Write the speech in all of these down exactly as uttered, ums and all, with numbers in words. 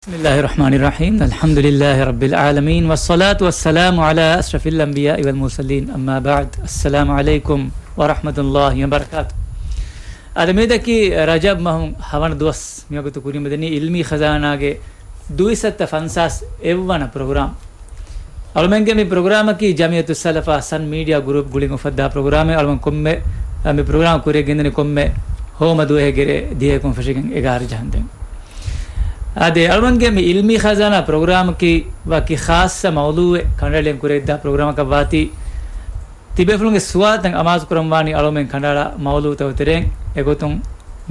بسم الله الرحمن الرحيم. الحمد لله رب العالمين، والصلاة والسلام على أشرف الأنبياء والمرسلين، أما بعد. السلام عليكم ورحمة الله وبركاته. އަދި މިއަދަކީ ރަޖަބް މަހު ހަވަނަ ދުވަސް. މިވަގުތު ކުރިމަދަނީ އިލްމީ ޚަޒާނާގެ ދުއިސައްތަ ފަންސާސް އެއްވަނަ ޕްރޮގްރާމް. އަޅުމެންގެ މި ޕްރޮގްރާމަކީ ޖަމިއްޔަތުއްސަލަފާ ސަން މީޑިއާ ގުރޫޕް ގުޅިގެން އުފައްދާ ޕްރޮގްރާމެއް. އަޅުމެން ކޮންމެ، މި ޕްރޮގްރާމް ކުރިއަށް ގެންދަނީ ކޮންމެ ހޯމަ ދުވަހެއްގެ ރޭ ދިހައަކުން ފަށިގެން އެގާރަ ޖަހަންދެން. އާދެ، އަޅުމެންގެ މި އިލްމީ ޚަޒާނާ ޕްރޮގްރާމަކީ ވަކި ޚާއްޞަ މައުޟޫއެއް ކަނޑައެޅިގެން ކުރެވިދާ ޕްރޮގްރާމަކަށް ވާތީ، ތިބޭފުޅުންގެ ސުވާލުތައް އަމާޒުކުރަން ވާނީ އަޅުމެން ކަނޑައަޅާ މައުޟޫތަކުގެ ތެރެއިން. އެގޮތުން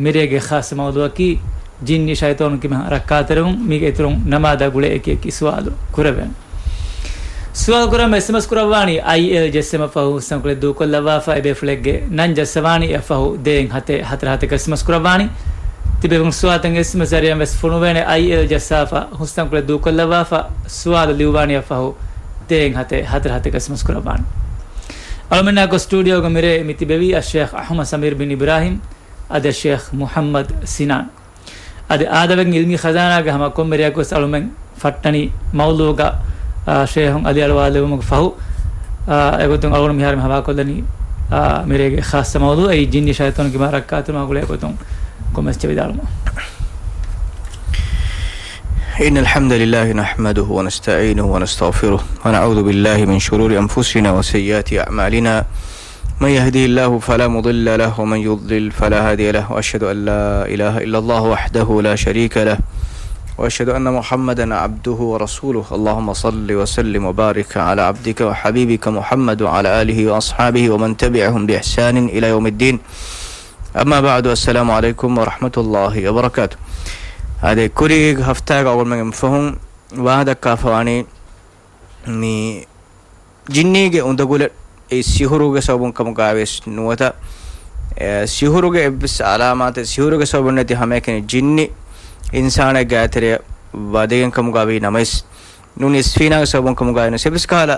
މިރޭގެ ޚާއްޞަ މައުޟޫއަކީ ޖިންނި ޝައިޠާނުން ކިހާ ރައްކާތެރިވުން. މީގެ އިތުރުން ނަމާދާ ގުޅޭ އެކި އެކި ސުވާލު ކުރެވޭނެ. ސުވާލު ކުރަން އެސްއެމްއެސް ކުރައްވާނީ އައިއެލް ޖައްސަމަށް ފަހު ހުސްނަންކޮޅެއް ދޫކޮށްލައްވާފަ. އެބޭފުޅެއްގެ ނަން ޖައްސަވާނީ އެއަށް ފަހު ދޭއް ހަތެއް ހަތަރު ހަތެއް އެސްއެމްއެސް ކުރައްވާނީ. ތިބޭފުޅުން ސުވާލުތައް އެސްއެމްއެސް ޒަރީއާ ވެސް ފޮނުވޭނެ. އައިއެލް ޖައްސާފަ ހުސްނަންކޮޅެއް ދޫކޮށްލައްވާފަ. ސުވާލު ލިޔުއްވާނީ އެއަށް ފަހު ދޭއް ހަތެއް ހަތަރު ހަތެއް އެސްއެމްއެސް ކުރައްވާނެ. އަޅުމެންނާ އެކު ސްޓޫޑިއޯގަ މިރޭ މި ތިބެވީ އައްޝޭޚް އަޙްމަދު ސަމީރު ބިން އިބްރާހިމް، އަދި އައްޝޭޚް މުޙައްމަދު ސިނާން. އަދި އާދަވެގެން އިލްމީ ޚަޒާނާގެ ހަމަ ކޮންމެ ރެޔަކުވެސް އަޅުމެން ފައްޓަނީ މައުޟޫގަ، އާ، ޝޭހުން އަލިއަޅުވާލެވުމުގެ ފަހު، އާ، އެގޮތުން އަޅުގަނޑު މިހާރު މި ހަވާކޮށްލަނީ، އާ، މިރޭގެ ޚާއްޞަ މައުޟޫ އެއީ ޖިންނި ޝައިޠާނު ކިހާ ރައްކާތެރިވުން ގުޅޭ ގޮތުން ކޮންމެސް ވިދާޅުމަށް. إن الحمد لله نحمده ونستعينه ونستغفره ونعوذ بالله من شرور أنفسنا وسيئات أعمالنا. من يهده الله فلا مضل له ومن يضلل فلا هادي له، وأشهد أن لا إله إلا الله وحده لا شريك له، وأشهد أن محمدا عبده ورسوله. اللهم صل وسلم وبارك على عبدك وحبيبك محمد وعلى آله وأصحابه ومن تبعهم بإحسان إلى يوم الدين. أما بعد، السلام عليكم ورحمة الله وبركاته. އާދެ، ކުރީގެ ހަފްތާގަ އަޅުގަނޑުމެން އެންމެ ފަހުން ވާހަކަ ދައްކާފަވާނީ މި ޖިންނީގެ އުނދަގުލެއް އެއީ ސިހުރުގެ ސަބަބުން ކަމުގައިވެސް ނުވަތަ، އެ، ސިހުރުގެ އެއްވެސް އަލާމާތެއް، ސިހުރުގެ ސަބަބުން ނެތި ހަމައެކަނި ޖިންނި އިންސާނެއްގެ ގާތެރެއަށް ވަދެގެން ކަމުގައިވީ ނަމަވެސް، ނޫނީ އިސްފީނާގެ ސަބަބުން ކަމުގައިވެސް އެއްވެސް ކަހަލަ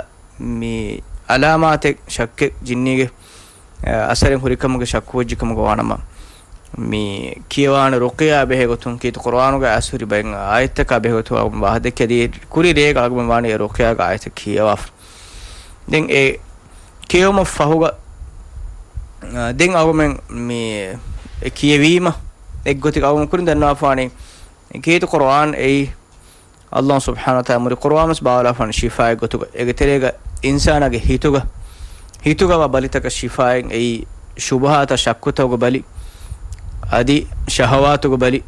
މި އަލާމާތެއް ޝައްކެއް ޖިންނީގެ، އެ، އަސަރެއް ހުރިކަމުގެ ޝައްކުވެއްޖެ ކަމުގަ ވާނަމަ، މި ކިޔަވާނެ ރުޤިޔާ ބެހޭ ގޮތުން ކީރިތި ޤުރުއާނުގަ އައިސް ހުރި ބައެއް އާޔަތްތަކާ ބެހޭ ގޮތުން ވާހަކަ ދެއްކި އަދި ކުރި ރޭގަ އަޅުގަނޑުމެން ވާނީ އެ ރުޤިޔާގެ އާޔަތްތައް ކިޔަވާފަ. ދެން އެ ކިޔެވުމަށް ފަހުގަ، އާ، ދެން އަޅުގަނޑުމެން މި އެ ކިޔެވީމަ އެއްގޮތެއް އަޅުގަނޑު ކުރިން ދަންނަވާފާނީ، ކީރިތި ޤުރުއާން އެއީ އައްލާހު ސުބްޙާނަހު ވަތަޢާލާ މުރި ޤުރުއާން ވެސް ބާވާލާފާނެ ޝިފާއެއް ގޮތުގަ، އޭގެ ތެރޭގަ އިންސާނާގެ ހިތުގަ، ހިތުގަ ވާ ބަލިތަކަށް ޝިފާއެއް އެއީ ޝުބުހާތާ ޝައްކުތަކުގެ ބަލި، އަދި ޝަހަވާތުގެ ބަލި،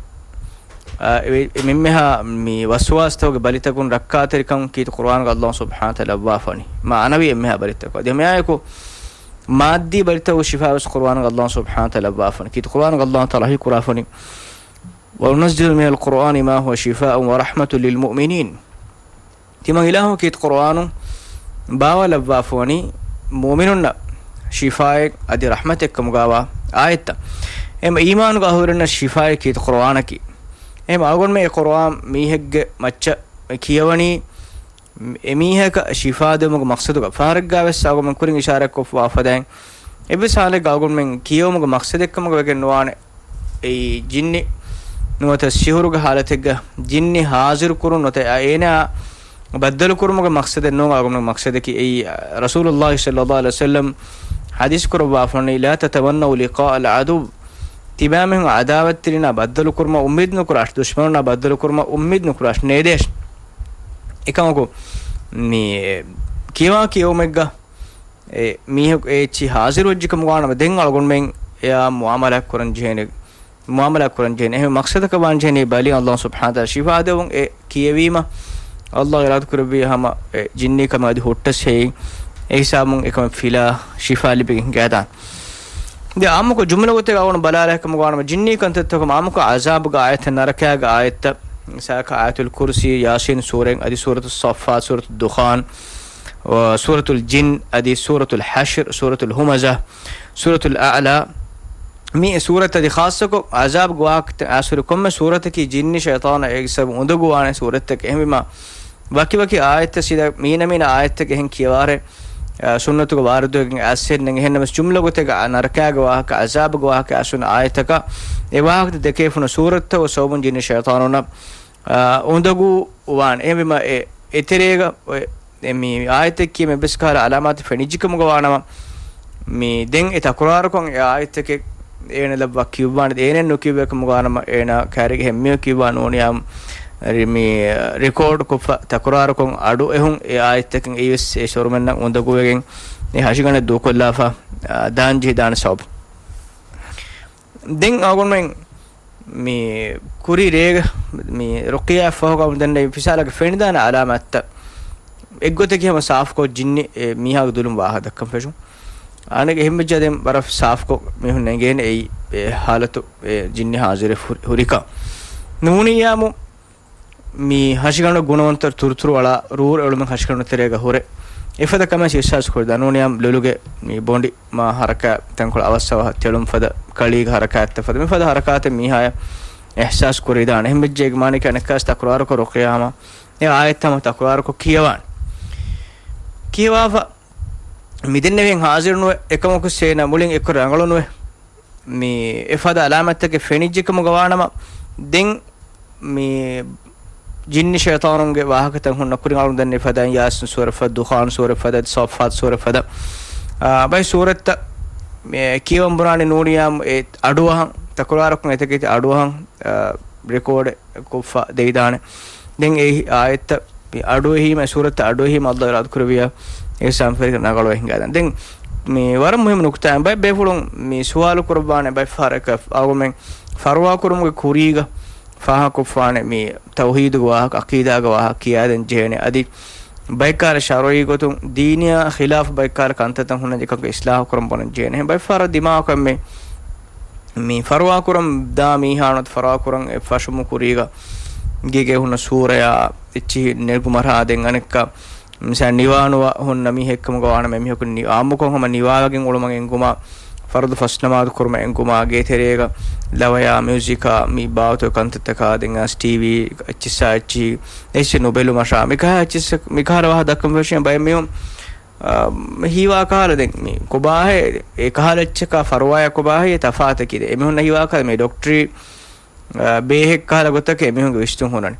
އާ، އެ، އެ މިންމެހާ މި ވަސްވާސްތަކުގެ ބަލިތަކުން ރައްކާތެރިކަން ކީރިތި ޤުރުއާންގަ އައްލާހު ސުބްޙާނަހު ވަތަޢާލާ ލައްވާފާނެ. މާނަވީ އެންމެހާ ބަލިތަކު. އަދި މިއާއެކު މާއްދީ ބަލިތަކުގެ ޝިފާ ވެސް ޤުރުއާންގަ އައްލާހު ސުބްޙާނަހު ވަތަޢާލާ ލައްވާފާނެ. ކީރިތި ޤުރުއާންގަ އައްލާހު ތަޢާލާ ވަޙީ ކުރާފާނެ. وَنُنَزِّلُ مِنَ الْقُرْآنِ مَا هُوَ شِفَاءٌ وَرَحْمَةٌ لِلْمُؤْمِنِينَ. ތިމަން އިލާހު ކީރިތި ޤުރުއާނު ބާވާލައްވާފަވަނީ މުއުމިނުންނަށް ޝިފާއެއް އަދި ރަޙްމަތެއް ކަމުގަވާ އާޔަތްތައް. އެހެން އީމާނުގަ އަހުރެންނަށް ޝިފާއެއް ކީރިތި ޤުރުއާނަކީ. އެހެން އަޅުގަނޑުމެން އެ ޤުރުއާން މީހެއްގެ މައްޗަށް ކިޔަވަނީ އެމީހަކަށް ޝިފާ ދެވުމުގެ މަޤްޞަދުގަ. ފަހަރެއްގަ ވެސް އަޅުގަނޑުމެން ކުރިން އިޝާރާތްކޮށްފަވާ ފަދައިން، އެއްވެސް ހާލެއްގަ އަޅުގަނޑުމެން ކިޔެވުމުގެ މަޤްޞަދެއްކަމުގަ ވެގެން ނުވާނެ. އެއީ ޖިންނި ނުވަތަ ސިހުރުގެ ހާލަތެއްގަ ޖިންނި ހާޒިރު ކުރުން ނުވަތަ އޭނާ ބައްދަލު ކުރުމުގެ މަޤްޞަދެއް ނޫން އަޅުގަނޑުމެން މަޤްޞަދަކީ. އެއީ ރަސޫލުﷲ ޞައްލަﷲ ޢަލައިހި ވަސައްލަމް ޙަދީޘް ކުރައްވާފަނީ، "لا تتمنوا لقاء العدو." ތިބާމީހުން ޢަދާވަތްތެރިންނާ ބައްދަލު ކުރުމަށް އުއްމީދު ނުކުރާށި، ދުޝްމަނުންނާ ބައްދަލު ކުރުމަށް އުއްމީދު ނުކުރާށި، ނޭދޭށި. އެކަމަކު، މި ކިޔަވާ ކިޔެވުމެއްގަ އެ މީހަކު އެ އެއްޗި ހާޒިރުވެއްޖެ ކަމުގަ ވާނަމަ، ދެން އަޅުގަނޑުމެން އެއާ މުޢާމަލާތް ކުރަން ޖެހޭނެ، މުޢާމަލާތް ކުރަން ޖެހޭނެ. އެހެން މަޤްޞަދަކަށް ވާން ޖެހޭނެ ބަލި އައްލާހު ސުބްޙާނަހު ވަތަޢާލާ ޝިފާ ދެވުން. އެ ކިޔެވީމަ އައްލާހު އިރާދަ ކުރެއްވި ހަމަ އެ ޖިންނީ ކަމެއް އަދި ހުއްޓަސް ހެއްޔޭ؟ އެ ހިސާބުން އެކަމަށް ފިލާ ޝިފާ ލިބިގެން ހިނގައިދާނެ. ދެން އާއްމުކޮށް ޖުމްލަ ގޮތެއް އަޅުގަނޑު ބަލާލާ ކަމުގަ ވާނަމަ، ޖިންނީ ކަންތައްތަކުން އާއްމުކޮށް ޢަޒާބުގެ އާޔަތްތައް، ނަރަކައިގެ އާޔަތްތައް، މިސާލަކަށް އާޔަތުލް ކުރުސީ، ޔާސީން ސޫރައިން އަދި ސޫރަތުއް ޞައްފާތް، ސޫރަތުއް ދުޚާން، ސޫރަތުލް ޖިން އަދި ސޫރަތުލް ޙަޝްރު، ސޫރަތުލް ހުމަޒާ، ސޫރަތުލް އަޢްލާ، މި ސޫރަތް އަދި ޚާއްޞަކޮށް ޢަޒާބުގެ ވާހަކަތައް އައިސް ހުރި ކޮންމެ ސޫރަތަކީ ޖިންނި ޝައިޠާނާ އޭގެ ސަބަބުން އުނދަގޫވާނެ ސޫރަތްތަކެއް. އެހެންވީމާ، ވަކިވަކި އާޔަތްތައް ސީދާ މީނަމީނަ އާޔަތްތަކެއް އެހެން ކިޔަވާރޭ، އާ، ސުންނަތުގަ ވާރިދުވެގެން އައިސްހެއް ނެތް. އެހެންނަމަވެސް ޖުމްލަ ގޮތެއްގަ ނަރަކައިގެ ވާހަކަ، ޢަޒާބުގެ ވާހަކަ އައިސް ހުންނަ އާޔަތްތަކަށް އެ ވާހަކަތައް ދެކޭފަ ހުންނަ ސޫރަތްތައް ސަބަބުން ޖިންނި ޝައިޠާނުންނަށް އާ، އުނދަގޫ ވާން. އެހެންވީމަ އެ، އެތެރޭގަ އެ، މި އާޔަތެއް ކީ މި އެއްވެސް ކަހަލަ އަލާމާތެއް ފެނިއްޖެކަމުގަ ވާނަމަ، މި ދެން އެ ތަކުރާރުކޮށް އެ އާޔަތެކެއް އޭނަ ލައްވާ ކިޔުއްވާނެ. އޭނަ ނުކިޔުއްވޭ ކަމުގަ ވާނަމަ، އޭނަ ކައިރީގެ ހެންމީހުން ކިޔުއްވާ ނޫނިޔާ މި ރިކޯޑް ކޮށްފަ ތަކުރާރުކޮށް އަޑު އެހުން އެ އާޔަތެކެއް އެއީވެސް އެ ޝޮރުމެންނަށް އުނދަގޫވެގެން އެ ހަށިގަނޑެއް ދޫކޮށްލާފަ، އާ، ދާން ޖެހިދާނެ ސަބަބު. ދެން އަޅުގަނޑުމެން މި ކުރީ ރޭގަ މި ރުޤިޔާ ފަހުގަ ދެންނެވި ފިސާލަކަށް ފެނިދާނެ އަލާމާތްތައް. އެއްގޮތަކީ ހަމަ ސާފުކޮށް ޖިންނި އެ މީހާގެ ދުލުން ވާހަކަ ދައްކަން ފެށުން. އަނެއް އެހެންވެއްޖާ ދެން ވަރަށް ސާފުކޮށް މީހުން އެނގޭނެ އެއީ އެ ހާލަތު އެ ޖިންނި ހާޒިރެއް ހު-، ހުރިކަން. ނޫނިއްޔާމު މި ހަށިގަނޑު ގުނަވަންތަ ތުރުތުރު އަޅާ ރޫރު އެޅުމެއް ހަށިގަނޑު ތެރޭގަ ހުރެ. އެފަދަ ކަމެއް އިހްސާސް ކުރިދާނެ. ނޫނިއްޔާމު ލޮލުގެ މި ބޮނޑި މާ ހަރަކާތް ތަންކޮޅު އަވަސްއަވަހަށް ތެޅުން ފަދަ ކަޅީގެ ހަރަކާތްތައް ފަދަ މިފަދަ ހަރަކާތެއް މީހާޔަށް އިހްސާސް ކުރިދާނެ. އެހެންވެއްޖެ އެގެމާނަކީ އަނެއްކާވެސް ތަކުރާރުކޮށް ރުޤިޔާ ހަމަ އެ އާޔަތް ހަމަ ތަކުރާރުކޮށް ކިޔަވާނެ. ކިޔަވާފަ މި ދެންނެވި ހާޒިރުނުވެ އެކަމަކު ސޭނަ މުޅިން އެއްކޮށް ރަނގަޅުނުވެ. މި އެފަދަ އަލާމަތްތަކެއް ފެނިއްޖެކަމުގަ ވާނަމަ، ދެން މި ޖިންނި ޝައިޠާނުންގެ ވާހަކަތައް ހުންނަ ކުރިން އަޅުން ދެން އެފަދައިން ޔާސިން ސޫރަފަ، ދުޚާން ސޫރަފަދަ، ޞާއްފާތް ސޫރަފަދަ، އާ، ބައި ސޫރަތްތައް މި ކިޔަވަން ބުނާނެ ނޫނިޔާމު އެ އަޑުއަހަން، ތަކުރާރުކޮށް އެތަކެތި އަޑުއަހަން، އާ، ރެކޯޑެއް ކޮށްފަ ދެވިދާނެ. ދެން އެ އާޔަތްތައް މި އަޑުއެހީމަ، އެ ސޫރަތްތައް އަޑުއެހީމަ އައްލާހު އިރާދަ ކުރެއްވިޔާ އެ ސާމްފެރިކަ ނަގަޅު އެހިނގާދާނެ. ދެން މި ވަރަށް މުހިއްމު ނުކުތާއެއް ބައެއް ބޭފުޅުން މި ސުވާލު ކުރައްވާނެ ބައެއް ފަހަރަކަށް އަޅުގަނޑުމެން ފަރުވާ ކުރުމުގެ ކުރީގަ ފާހަގަކޮށްފާނެ މި ތައުހީދުގެ ވާހަކަ، އަޤީދާގެ ވާހަކަ ކިޔާދޭން ޖެހޭނެ. އަދި ބައެއްކާލަ ޝަރުޢީ ގޮތުން ދީނިއާ ޚިލާފު ބައެއްކާލަ ކަންތައްތައް ހުންނަ އެކަކު އިޞްލާޙު ކުރަން ބުނަން ޖެހޭނެ. ބައެއް ފަހަރަށް ދިމާވަކަށް މި މި ފަރުވާކުރަން ދާ މީހާނު ފަރުވާކުރަން އެ ފަށުމު ކުރީގަ ގޭގެ ހުންނަ ސޫރަޔާ އެއްޗިހި ނެގުމަށާ ދެން އަނެއްކާ މިސާ ނިވާނުވާ ހުންނަ މީހެއްކަމުގަ ވާނަމަ އެމީހަކު ނި-، އާއްމުކޮށް ހަމަ ނިވާވެގެން އުޅުމަށް އެނގުމާ، ފަރުޟު ފަސްނަމާދު ކުރުމަށް އެނގުމާ، ގޭތެރޭގަ ލަވަޔާ މިއުޒިކާ މި ބާވަތު ކަންތައްތަކާ ދެން އަސް ޓީވީ އެއްޗިއްސާ އެއްޗިހި އެއްޗިއްސެއް ނުބެލުމަށާ މިކަހަ އެއްޗިއްސެއް މިކަހަލަ ވާހަ ދައްކަން ފެށި ބައެއް މީހުން އާ، ހީވާ ކަހަލަ ދެން މި ކޮބާހޭ އެ ކަހަލަ އެއްޗަކާ ފަރުވާޔާ ކޮބާހޭ ތަފާތަކީ ދެ. އެމީހުންނަށް ހީވާ ކަހަލަ މި ޑޮކްޓަރީ، އާ، ބޭހެއް ކަހަލަ ގޮތަކަށް އެމީހުންގެ ވިސްނުން ހުންނަނީ.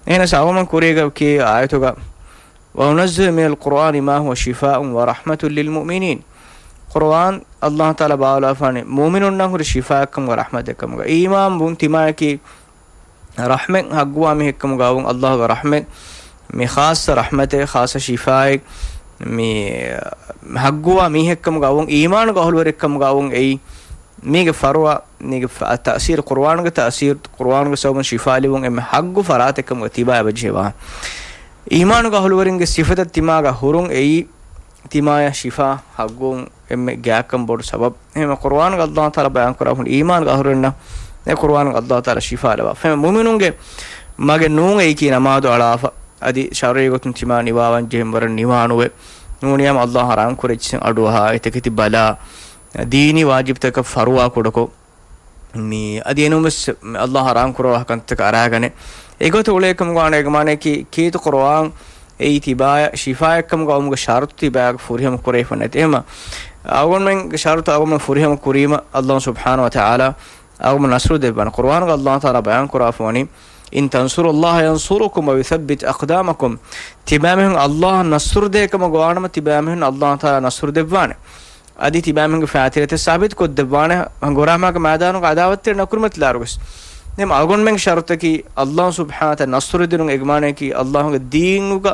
އެހެނަސް އަޅުގަނޑު ކުރީގަ ކީ އާޔަތުގަ، "وننزل من القرآن ما هو شفاء ورحمة للمؤمنين." ޤުރުއާން އައްލާހު ތަޢާލާ ބާވައިލާފާނެ މުއުމިނުންނަށް ހުރި ޝިފާއެއްކަމުގަ ރަޙްމަތެއްކަމުގަ. އީމާންވުން ތިމާޔަކީ ރަޙްމަތް ހައްގުވާ މީހެއްކަމުގަ އަވުން އައްލާހުގެ ރަޙްމަތް، މި ޚާއްޞަ ރަޙްމަތެއް، ޚާއްޞަ ޝިފާއެއް، މި ހައްގުވާ މީހެއްކަމުގަ އަވުން، އީމާނުގެ އަހުލުވެރިއެއްކަމުގަ އަވުން އެއީ، މީގެ ފަރުވާ، މީގެ ފަ-، ތައުސީރު، ޤުރުއާނުގެ ތައުސީރު، ޤުރުއާނުގެ ސަބަބުން ޝިފާ ލިބުން އެންމެ ހައްގު ފަރާތެއްކަމުގަ ތިބާ އެބަޖެހޭ ވާހަ. އީމާނުގެ އަހުލުވެރިންގެ ސިފަތައް ތިމާގަ ހުރުން އެއީ، ތިމާޔަށް ޝިފާ ހައްގުވުން އެންމެ ގާތްކަން ބޮޑު ސަބަބު. އެހެންވެ، ޤުރުއާނުގަ އައްލާހު ތަޢާލާ ބަޔާންކުރާ ހުން އީމާނުގެ އަހުރެންނަށް އެ ޤުރުއާނުގަ އައްލާހު ތަޢާލާ ޝިފާ ލަވާ. އެހެންވެ، މުއުމިނުންގެ މަގެއް ނޫން އެއީކީ ނަމާދު އަޅާފަ، އަދި ޝަރުޢީ ގޮތުން ތިމާ ނިވާވަން ޖެހެން ވަރަށް ނިވާނުވެ. ނޫނިޔާމު އައްލާހު ޙަރާމް ކުރި އެއްޗިހިން އަޑުއަހާ، އެތަކެތި ބަލާ، ދީނީ ވާޖިބްތަކަށް ފަރުވާ ކުޑަކޮށް، މި އަދި އެނޫންވެސް މި އައްލާހު ޙަރާމް ކުރާ ކަންތަކަށް އަރާގަނެ. އެގޮތަށް އުޅޭކަމުގަ ވާނެ އޭގެ މާނައަކީ ކީރިތި ޤުރުއާން އެއީ ތިބާޔަށް ޝިފާއެއްކަމުގަ އައުމުގެ ޝަރުޠު ތިބާގެ ފުރިހަމަ ކުރެވިފަ ނެތި. އެހެންމަ އަޅުގަނޑުމެންގެ ޝަރުޠު އަޅުގަނޑުމެން ފުރިހަމަ ކުރީމަ އައްލާހު ސުބްޙާނަހު ވަތަޢާލާ އަޅުގަނޑު ނަޞްރު ދެއްވާނެ. ޤުރުއާނުގަ އައްލާހު ތަޢާލާ ބަޔާން ކުރާފަ ވަނީ، "إن تنصروا الله ينصركم ويثبت أقدامكم." ތިބާމީހުން އައްލާހަށް ނަޞްރު ދޭކަމުގަ ވާނަމަ ތިބާމީހުން އައްލާހު ތަޢާލާ ނަޞްރު ދެއްވާނެ. އަދި ތިބާމީހުންގެ ފައިތިރިތައް ސާބިތު ކޮށްދެއްވާނެ، ގޮރާމާގެ މައިދާނުގަ ޢަދާވަތްތެރި ނަކުރުމަތިލާރުވެސް. ދެން އަޅުގަނޑުމެންގެ ޝަރުޠަކީ، އައްލާހު ސުބްޙާނަހު ވަތަޢާލާ ނަޞްރު ދިނުން އޭގެ މާނައަކީ، އައްލާހުގެ ދީނުގަ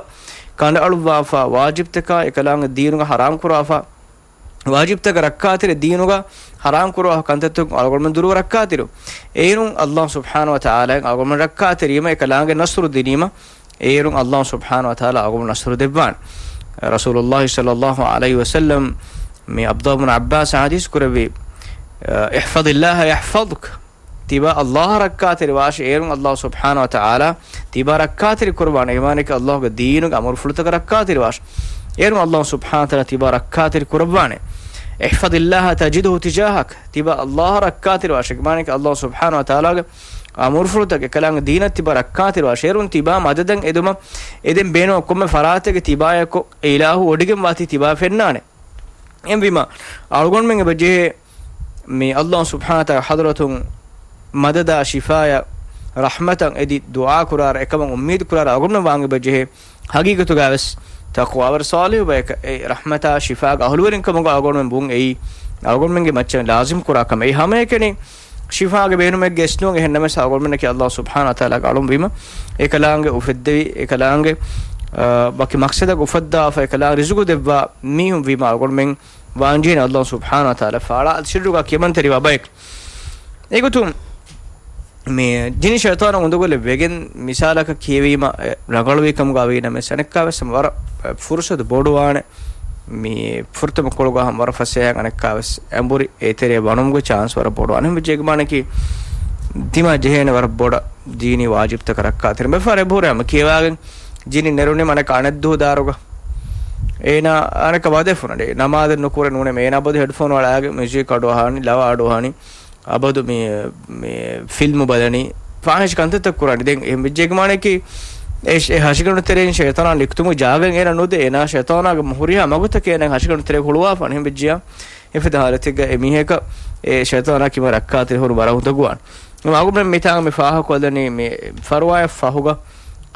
ކަނޑައަޅުއްވާފަ، ވާޖިބްތަކާ އެކަލާނގެ ދީނުގަ ޙަރާމް ކުރާފަ، ވާޖިބްތަކަށް ރައްކާތެރި ދީނުގަ ޙަރާމް ކުރާ ކަންތައްތަކުން އަޅުގަނޑުމެން ދުރުވެ ރައްކާތެރި. އޭރުން އައްލާހު ސުބްޙާނަހު ވަތަޢާލާ އަޅުގަނޑުމެން ރައްކާތެރީމަ، އެކަލާނގެ ނަޞްރު ދިނީމަ، އޭރުން އައްލާހު ސުބްޙާނަހު ވަތަޢާލާ އަޅުގަނޑު ނަޞްރު ދެއްވާނެ. ރަސޫލުﷲ ޞައްލަﷲ ޢަލައިހި ވަސައްލަމް މި ޢަބްދުﷲ ބިން ޢައްބާސް ޙަދީޘް ކުރެއްވި، "احفظ الله يحفظك." ތިބާ އައްލާހަށް ރައްކާތެރިވާށޭ، އޭރުން އައްލާހު ސުބްޙާނަހު ވަތަޢާލާ ތިބާ ރައްކާތެރި ކުރައްވާނެ. އޭގެ މާނައަކީ އައްލާހުގެ ދީނުގެ އަމުރުފުޅުތަކަށް ރައްކާތެރިވާށޭ. އޭރުން އައްލާހު ސުބްޙާނަހު ވަތަޢާލާ ތިބާ ރައްކާތެރި ކުރައްވާނެ. احفظ الله تجده تجاهك. ތިބާ އައްލާހަށް ރައްކާތެރިވާށޭ. އޭގެ މާނައަކީ އައްލާހު ސުބްޙާނަހު ވަތަޢާލާގެ އަމުރުފުޅުތަކަށް އެކަލާނގެ ދީނަށް ތިބާ ރައްކާތެރިވާށޭ. އޭރުން ތިބާ މަދަދަށް އެދުމަށް އެދެން ބޭނުން ކޮންމެ ފަރާތެއްގަ ތިބާޔަކު އިލާހު ވޮޑިގެން ވާތީ ތިބާ ފެންނާނެ. އެހެންވީމަ، އަޅުގަނޑުމެން އެބަ ޖެހޭ މި އައްލާހު ސުބްޙާނަހު ވަތަޢާލާ ޙަޟްރަތުން މަދަދާ ޝިފާޔަށް ރަޙްމަތަށް އެދި ދުޢާ ކުރާރަ، އެކަމަށް އުއްމީދު ކުރާރަ އަޅުގަނޑުމެން ވާން އެބަ ޖެހޭ. ހަގީގަތުގައިވެސް ތަޤްވާވެރި ޞާލިޙު ބަޔަކަށް އެ ރަޙްމަތާ ޝިފާގެ އަހުލުވެރިން ކަމުގަ އަޅުގަނޑުމެން ބުން އެއީ، އަޅުގަނޑުމެންގެ މައްޗަށް ލާޒިމް ކުރާ ކަމެއް. އެއީ ހަމައެކަނި ޝިފާގެ ބޭނުމެއްގެ އެސް ނޫން. އެހެންނަމަވެސް އަޅުގަނޑުމެންނަކީ ﷲ ސުބްޙާނަހޫ ވަތަޢާލާގެ އަޅުން ވީމަ، އެކަލާނގެ އުފެއްދެވި، އެކަލާނގެ، އާ، ވަކި މަޤްޞަދަކަށް އުފައްދާފަ، އެކަލާނގެ ރިޒުޤު ދެއްވާ މީހުން ވީމަ އަޅުގަނޑުމެން ވާންޖެހޭނެ ﷲ ސުބްޙާނަހޫ ވަތަޢާލާ ފާޅާ ސިއްރުގަ ކިޔަމަންތެރިވާ ބަޔަކު. އެގޮތުން މި ޖިނި ޝައިޠާނު އުނދަގުލެއް ވެގެން މިސާލަކަށް ކިޔެވީމަ، އެ، ރަނގަޅުވީ ކަމުގަ ވީނަމަވެސް އަނެއްކާވެސް ހަމަ ވަރަށް ފުރުޞަތު ބޮޑުވާނެ. މި ފުރަތަމަ ކޮޅުގަ ހަމަ ވަރަށް ފަސޭހައިން އަނެއްކާވެސް އެނބުރި އެތެރޭ ވަނުމުގެ ޗާންސް ވަރަށް ބޮޑުވާނެ. އެހެންވެއްޖެ އެގެ މާނައަކީ ދިމާ ޖެހޭނެ ވަރަށް ބޮޑަށް ދީނީ ވާޖިބްތަކަށް ރައްކާތެރި. ބައެއް ފަހަރު އެބަހުރޭ ހަމަ ކިޔަވާގެން ޖިނި ނެރުނީމަ އަނެއްކާ އަނެއްދުވަހު ދާރުގަ އޭނާ އަނެއްކާ ވަދެފުނަޑޭ. ނަމާދެއް ނުކުރޭ ނޫނޭ އޭނާ އަބަދު ހެޑްފޯނު އަޅާގެން މިއުޒިކް އަޑު އަހާނީ، ލަވަ އަޑު އަހާނީ. އަބަދު މި، މި ފިލްމު ބަލަނީ، ފާހިޝް ކަންތައްތައް ކުރާނީ. ދެން އެހެން ވެއްޖެ އެގެ މާނައަކީ އެ ޝ-، އެ ހަށިގަނޑު ތެރެއިން ޝައިޠާނާ ނިކުތުމުގެ ޖާގައެއް އޭނަ ނުދޭ. އޭނާ ޝައިޠާނާގެ ހުރިހާ މަގުތަކެއް އޭނާ ހަށިގަނޑު ތެރޭ ހުޅުވާފަ. އެހެން ވެއްޖިއްޔާ އެފަދަ ހާލަތެއްގަ އެ މީހަކަށް އެ ޝައިޠާނާ ކިބަ ރައްކާތެރި ހުރު ވަރަށް އުނދަގޫވާނެ. އަޅުގަނޑުމެން މިތާނގަ މި ފާހަގަކޮށްލަނީ މި ފަރުވާއަށް ފަހުގަ،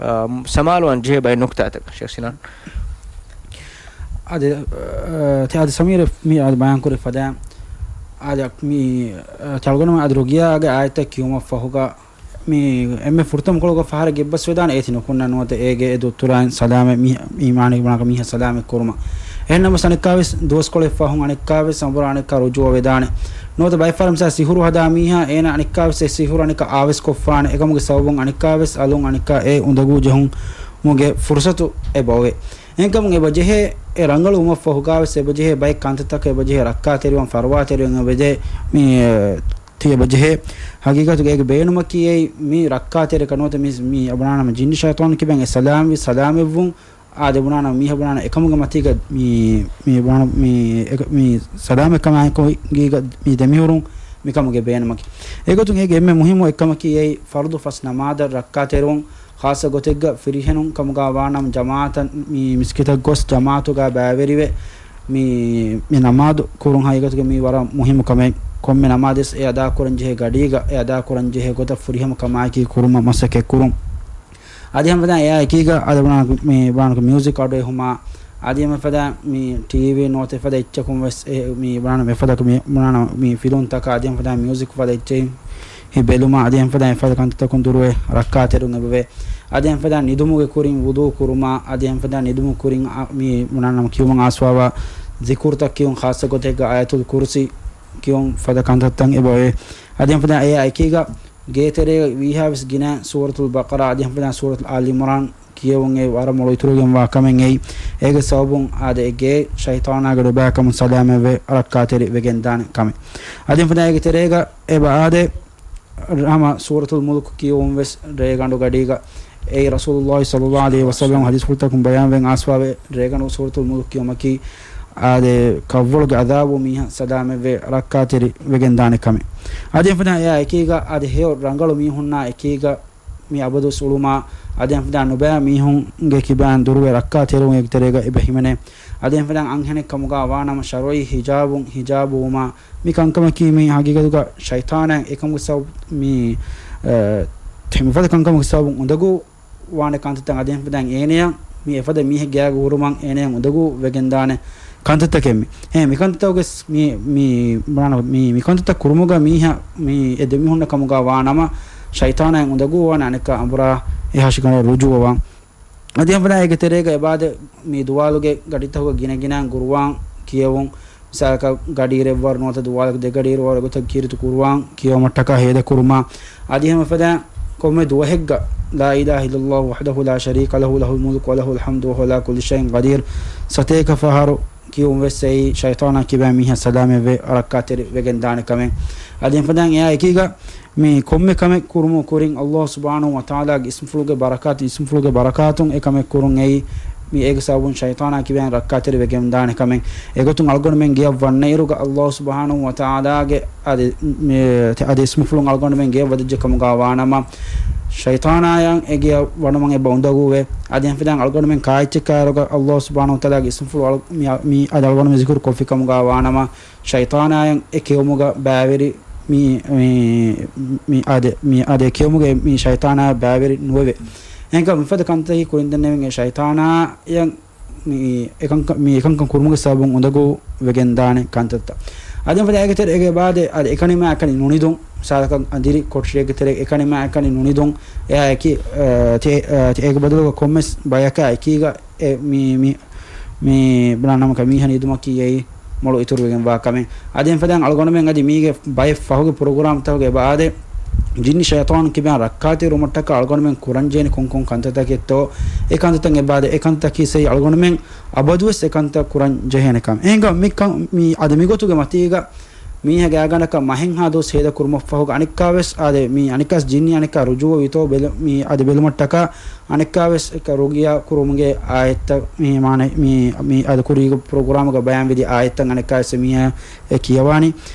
އާ، ސަމާލުވާން ޖެހޭ ބައެއް ނުކުތާތަކެއް. ޝޭޚް ސިނާން. އާދެ، އާ، ތި އާދެ ސަމީރ މި އާދެ ބަޔާންކުރި ފަދައިން. އާދެ މި، އާ، ތި އަޅުގަނޑުމެން އަދި ރުގިޔާގެ އާޔަތްތައް ކިޔުމަށް ފަހުގަ މި އެންމެ ފުރަތަމަ ކޮޅުގަ ފަހަރަށް ގެއްބަސްވެދާނެ އޭތި ނުކުންނަ ނުވަތަ އޭގެ އެ ދުއްތުރާއިން ސަލާމަތް މި، މީ މާނައިގެ ބުނާކަށް މީހާ ސަލާމަތް ކުރުމަށް. އެހެންނަމަވެސް އަނެއްކާވެސް ދުވަސްކޮޅެއް ފަހުން އަނެއްކާވެސް އަނބުރާ އަނެއްކާ ރުޖޫޢަ ވެދާނެ. ނުވަތަ ބައެއް ފަހަރަށް މިސާ ސިހުރު ހަދާ މީހާ އޭނާ އަނެއްކާވެސް އެ ސިހުރު އަނެއްކާ އާވެސް ކޮށްފާނެ. އެކަމުގެ ސަބަބުން އަނެއްކާވެސް އަލުން އަނެއްކާ އެ އުނދަގޫ ޖެހުމުގެ ފުރުޞަތު އެބަ އޮވޭ. އެހެންކަމުން އެބަ ޖެހޭ އެ ރަނގަޅު ވުމަށްފަހުގާވެސް އެބަ ޖެހޭ ބައެއް ކަންތައްތަކަށް އެބަ ޖެހޭ ރައްކާތެރިވާން ފަރުވާތެރިވެން އެބަ ޖެހޭ މި ތި އެބަ ޖެހޭ. ހަގީގަތުގަ އޭގެ ބޭނުމަކީ އެއީ މި ރައްކާތެރިކަން ނުވަތަ މި، މި ބުނާނަމަ ޖިންނި ޝައިޠާނު ކިބައިން އެ ސަލާމްވި ސަލާމަތްވުން. އާދެ ބުނާނަމަ މީހާ ބުނާނަ އެކަމުގެ މަތީގަ މި، މި ބުނާ، މި އެކަ، މި ސަލާމަތްކަމާއެކީގަ މި ދެމިހުރުން މިކަމުގެ ބޭނުމަކީ. އެގޮތުން އޭގެ އެންމެ މުހިއްމު އެއްކަމަކީ އެއީ ފަރުޟު ފަސް ނަމާދަށް ރައްކާތެރިވުން. ޚާއްޞަ ގޮތެއްގަ ފިރިހެނުން ކަމުގަ ވާނަމަ ޖަމާޢަތަށް މި މިސްކިތަށް ގޮސް ޖަމާޢަތުގަ ބައިވެރިވެ، މި، މި ނަމާދު ކުރުން ހަގީގަތުގަ މީ ވަރަށް މުހިއްމު ކަމެއް. ކޮންމެ ނަމާދެސް އެ އަދާކުރަން ޖެހޭ ގަޑީގަ އެ އަދާކުރަން ޖެހޭ ގޮތަށް ފުރިހަމަ ކަމާއެކީ ކުރުމަށް މަސައްކަތް ކުރުން. އަދި ހަމަ އެއާ އެކީގަ އަދި ބުނާ މި ބާނުކަ މިއުޒިކް އަޑު އެހުމާ، އަދި ހަމަ ފަދަ މި ޓީވީ ނުވަތަ ފަދަ އެއްޗަކުން ވެސް އެ މި ބާނު މި ފަދަ މި ބާނު މި ފިލުންތަކާ އަދި ހަމަ ފަދަ މިއުޒިކް ފަދަ އެއްޗެއް ހި ބެލުމާ، އަދި ހަމަ ފަދަ އެފަދަ ކަންތައްތަކުން ދުރުވެ ރައްކާތެރިވުން އެބަވޭ. އަދި ހަމަ ފަދަ ނިދުމުގެ ކުރިން ވުޟޫ ކުރުމާ، އަދި ހަމަ ފަދަ ނިދުމު ކުރިން އަ، މި ބުނާނަމަ ކިޔުމަށް އާސްވާވާ ޒިކުރުތައް ކިޔުން، ޚާއްޞަ ގޮތެއްގަ އާޔަތުލް ކުރުސީ ކިޔުން ފަދަ ކަންތައްތައް އެބަވޭ. އަދި ހަމަ ފަދަ އެއާ އެކީގަ ގޭތެރޭގަ ވީހާވެސް ގިނަ ސޫރަތުލް ބަޤަރާ އަދި ހަމަ ފަދަ ސޫރަތުލް އާލި އިމްރާން ކިޔެވުން އެ ވަރަށް މޮޅު އިތުރުވެގެންވާ ކަމެއް އެއީ. އޭގެ ސަބަބުން އާދެ އެ ގޭ ޝައިޠާނާގެ ޑޮބާކަމުން ސަލާމަތްވެ ރައްކާތެރި ވެގެންދާނެ ކަމެއް. އަދި ހަމަ ފަދަ އޭގެ ތެރޭގަ އެބަ އާދެ ހަމަ ސޫރަތުލް މުލްކު ކިޔެވުން ވެސް ރޭގަނޑު ގަޑީގަ އެއީ ރަސޫލުﷲ ޞައްލަﷲ ޢަލައިހި ވަސައްލަމަ ޙަދީޘްފުޅުތަކުން ބަޔާންވެގެން އާސްވާވޭ. ރޭގަނޑު ސޫރަތުލް މުލްކު ކިޔުމަކީ އާދެ ކަށްވަޅުގެ ޢަޛާބު މީހާ ސަލާމަތްވެ ރައްކާތެރި ވެގެންދާނެ ކަމެއް. އަދި ހަމަ ފަދަ އެއާ އެކީގަ އާދެ ހެޔޮ ރަނގަޅު މީހުންނާ އެކީގަ މި އަބަދުވެސް އުޅުމާ، އަދި ހަމަ ފަދަ ނުބައި މީހުންގެ ކިބައިން ދުރުވެ ރައްކާތެރިވުން އޭގެ ތެރޭގަ އެބަ ހިމެނޭ. އަދި ހަމަ ފަދަ އަންހެނެއް ކަމުގަ ވާނަމަ ޝަރުޢީ ހިޖާބުން ހިޖާބު ވުމާ، މި ކަންކަމަކީ މި ހަގީގަތުގަ ޝައިޠާނާ އެކަމުގެ ސަބަބު މި، އަ، މިފަދަ ކަންކަމުގެ ސަބަބުން އުނދަގޫ ވާނެ ކަންތައްތައް. އަދި ހަމަ ފަދަ އޭނަޔަށް މި އެފަދަ މީހެއް ގާގަ ހުރުމަށް އޭނަޔަށް އުނދަގޫ ވެގެންދާނެ ކަންތައްތަކެއް މި. އެ މި ކަންތައްތަކުގެ ސް-، މި، މި، ބުނާނަ، މި، މި ކަންތައްތައް ކުރުމުގަ މީހާ މި އެ ދެމީހުންނަށް ކަމުގަ ވާނަމަ ޝައިޠާނާއަށް އުނދަގޫ ވާނެ އަނެއްކާ އަނބުރާ އެ ހަށިގަނޑަށް ރުޖޫޢަވާން. އަދި ހަމަ ފަދަ އޭގެ ތެރޭގަ އެބައާދެ މި ދުވާލުގެ ގަޑިތަކުގަ ގިނަ ގިނައިން ގުރުއާން ކިޔެވުން. މިސާލަކަށް ގަޑީ ރޭއްވަރު ނުވަތަ ދުވާލުގެ ދެ ގަޑީ ރޭއްވަރު ގޮތަށް ކީރިތި ގުރުއާން ކިޔެވުމަށްޓަކާ ހޭދަ ކުރުމާ، އަދި ހަމަ ފަދަ ކޮންމެ ދުވަހެއްގަ لا إله إلا الله وحده لا شريك له له الملك وله الحمد وهو على كل شيء قدير ސަތޭކަ ފަހަރު ކިޔުން ވެސް އެއީ ޝައިޠާނާ ކިބައިން މީހާ ސަލާމަތްވެ ރައްކާތެރި ވެގެން ދާނެ ކަމެއް. އަދި ހަމަ ފަދަ އެއާ އެކީގަ މި ކޮންމެ ކަމެއް ކުރުމު ކުރިން ﷲ ސުބްޙާނަހޫ ވަތަޢާލާގެ އިސްމުފުޅުގެ ބަރަކާތު، އިސްމުފުޅުގެ ބަރަކާތުން އެ ކަމެއް ކުރުން އެއީ، މި އޭގެ ސަބަބުން ޝައިޠާނާ ކިބައިން ރައްކާތެރި ވެގެން ދާނެ ކަމެއް. އެގޮތުން އަޅުގަނޑުމެން ގެޔަށް ވަންނައިރުގަ ﷲ ސުބްޙާނަހޫ ވަތަޢާލާގެ އަދި، މި، އަދި އިސްމުފުޅުން އަޅުގަނޑުމެން ގެޔަށް ވަދެއްޖެ ކަމުގަ ވާނަމަ، ޝައިޠާނާއަށް އެ ގެޔަށް ވަނުމަށް އެބަ އުނދަގޫވޭ. އަދި ހަމަ ފަދަ އަޅުގަނޑުމެން ކާއެއްޗެއްކާއިރުގަ ﷲ ސުބްޙާނަހޫ ވަތަޢާލާގެ އިސްމުފުޅު އަޅު، މި، މި އަދި އަޅުގަނޑުމެން ޒިކުރު ކޮށްފި ކަމުގަ ވާނަމަ، ޝައިޠާނާއަށް އެ ކެއުމުގަ ބައިވެރި މި، މި، މި އާދެ، މި އާދެ ކިޔުމުގެ މި ޝައިޠާނާ ބައިވެރި ނުވެވޭ. އެހެންކަމުން މިފަދަ ކަންތައް ކުރިން ދެންނެވިން އެ ޝައިޠާނާ މި އެކަންކަ-، މި އެކަންކަން ކުރުމުގެ ސަބަބުން އުނދަގޫ ވެގެން ދާނެ ކަންތައްތައް. އަދި ފަދަ އޭގެ ތެރޭގެ ބާދެ އަދި އެކަނިމާ އެކަނި ނުނިދުން، މިސާލަކަށް އަދިރި ކޮޓަރިއެއްގެ ތެރޭ އެކަނިމާ އެކަނި ނުނިދުން، އެއާ އެކި، އަ، ތި-، އަ، ތި އޭގެ ބަދަލުގަ ކޮންމެސް ބަޔަކާ އެކީގަ އެ މި، މި، މި ބުނާ ނަމަކަށް މީހާ ނިދުމަކީ އެއީ މޮޅު އިތުރުވެގެން ވާ ކަމެއް. އަދި އެފަދައިން އަޅުގަނޑުމެން އަދި މީގެ ބައެއް ފަހުގެ ޕްރޮގްރާމްތަކުގެ ބާދެ ޖިންނި ޝައިޠާނު ކިބައިން ރައްކާތެރިވުމަށްޓަކާ އަޅުގަނޑުމެން ކުރަންޖެހޭނެ ކޮންކޮން ކަންތައްތަކެއްތޯ، އެ ކަންތައްތައް އެބާދެ، އެ ކަންތައްތަކީ ސައި އަޅުގަނޑުމެން އަބަދުވެސް އެ ކަންތައް ކުރަން ޖެހޭނެ ކަމެއް. އެހެންކަމުން މި ކަން-، މި އަދި މިގޮތުގެ މަތީގަ މީހާގެ އާގަނޑަކަށް މަހެއްހާ ދުވަސް ހޭދަ ކުރުމަށްފަހުގަ އަނެއްކާވެސް އާދެ، މި އަނެއްކާވެސް ޖިންނި އަނެއްކާ ރުޖޫވަ ވިތޯ ބެލު-، މި އަދި ބެލުމަށްޓަކާ އަނެއްކާވެސް ރުގިޔާ ކުރުމުގެ އާޔަތްތައް މި މާނަ-، މި، މި އަދި ކުރީގެ ޕްރޮގްރާމުގަ ބަޔާންވެދި އާޔަތްތައް އަނެއްކާވެސް މީހާ އެ ކިޔަވާނީ.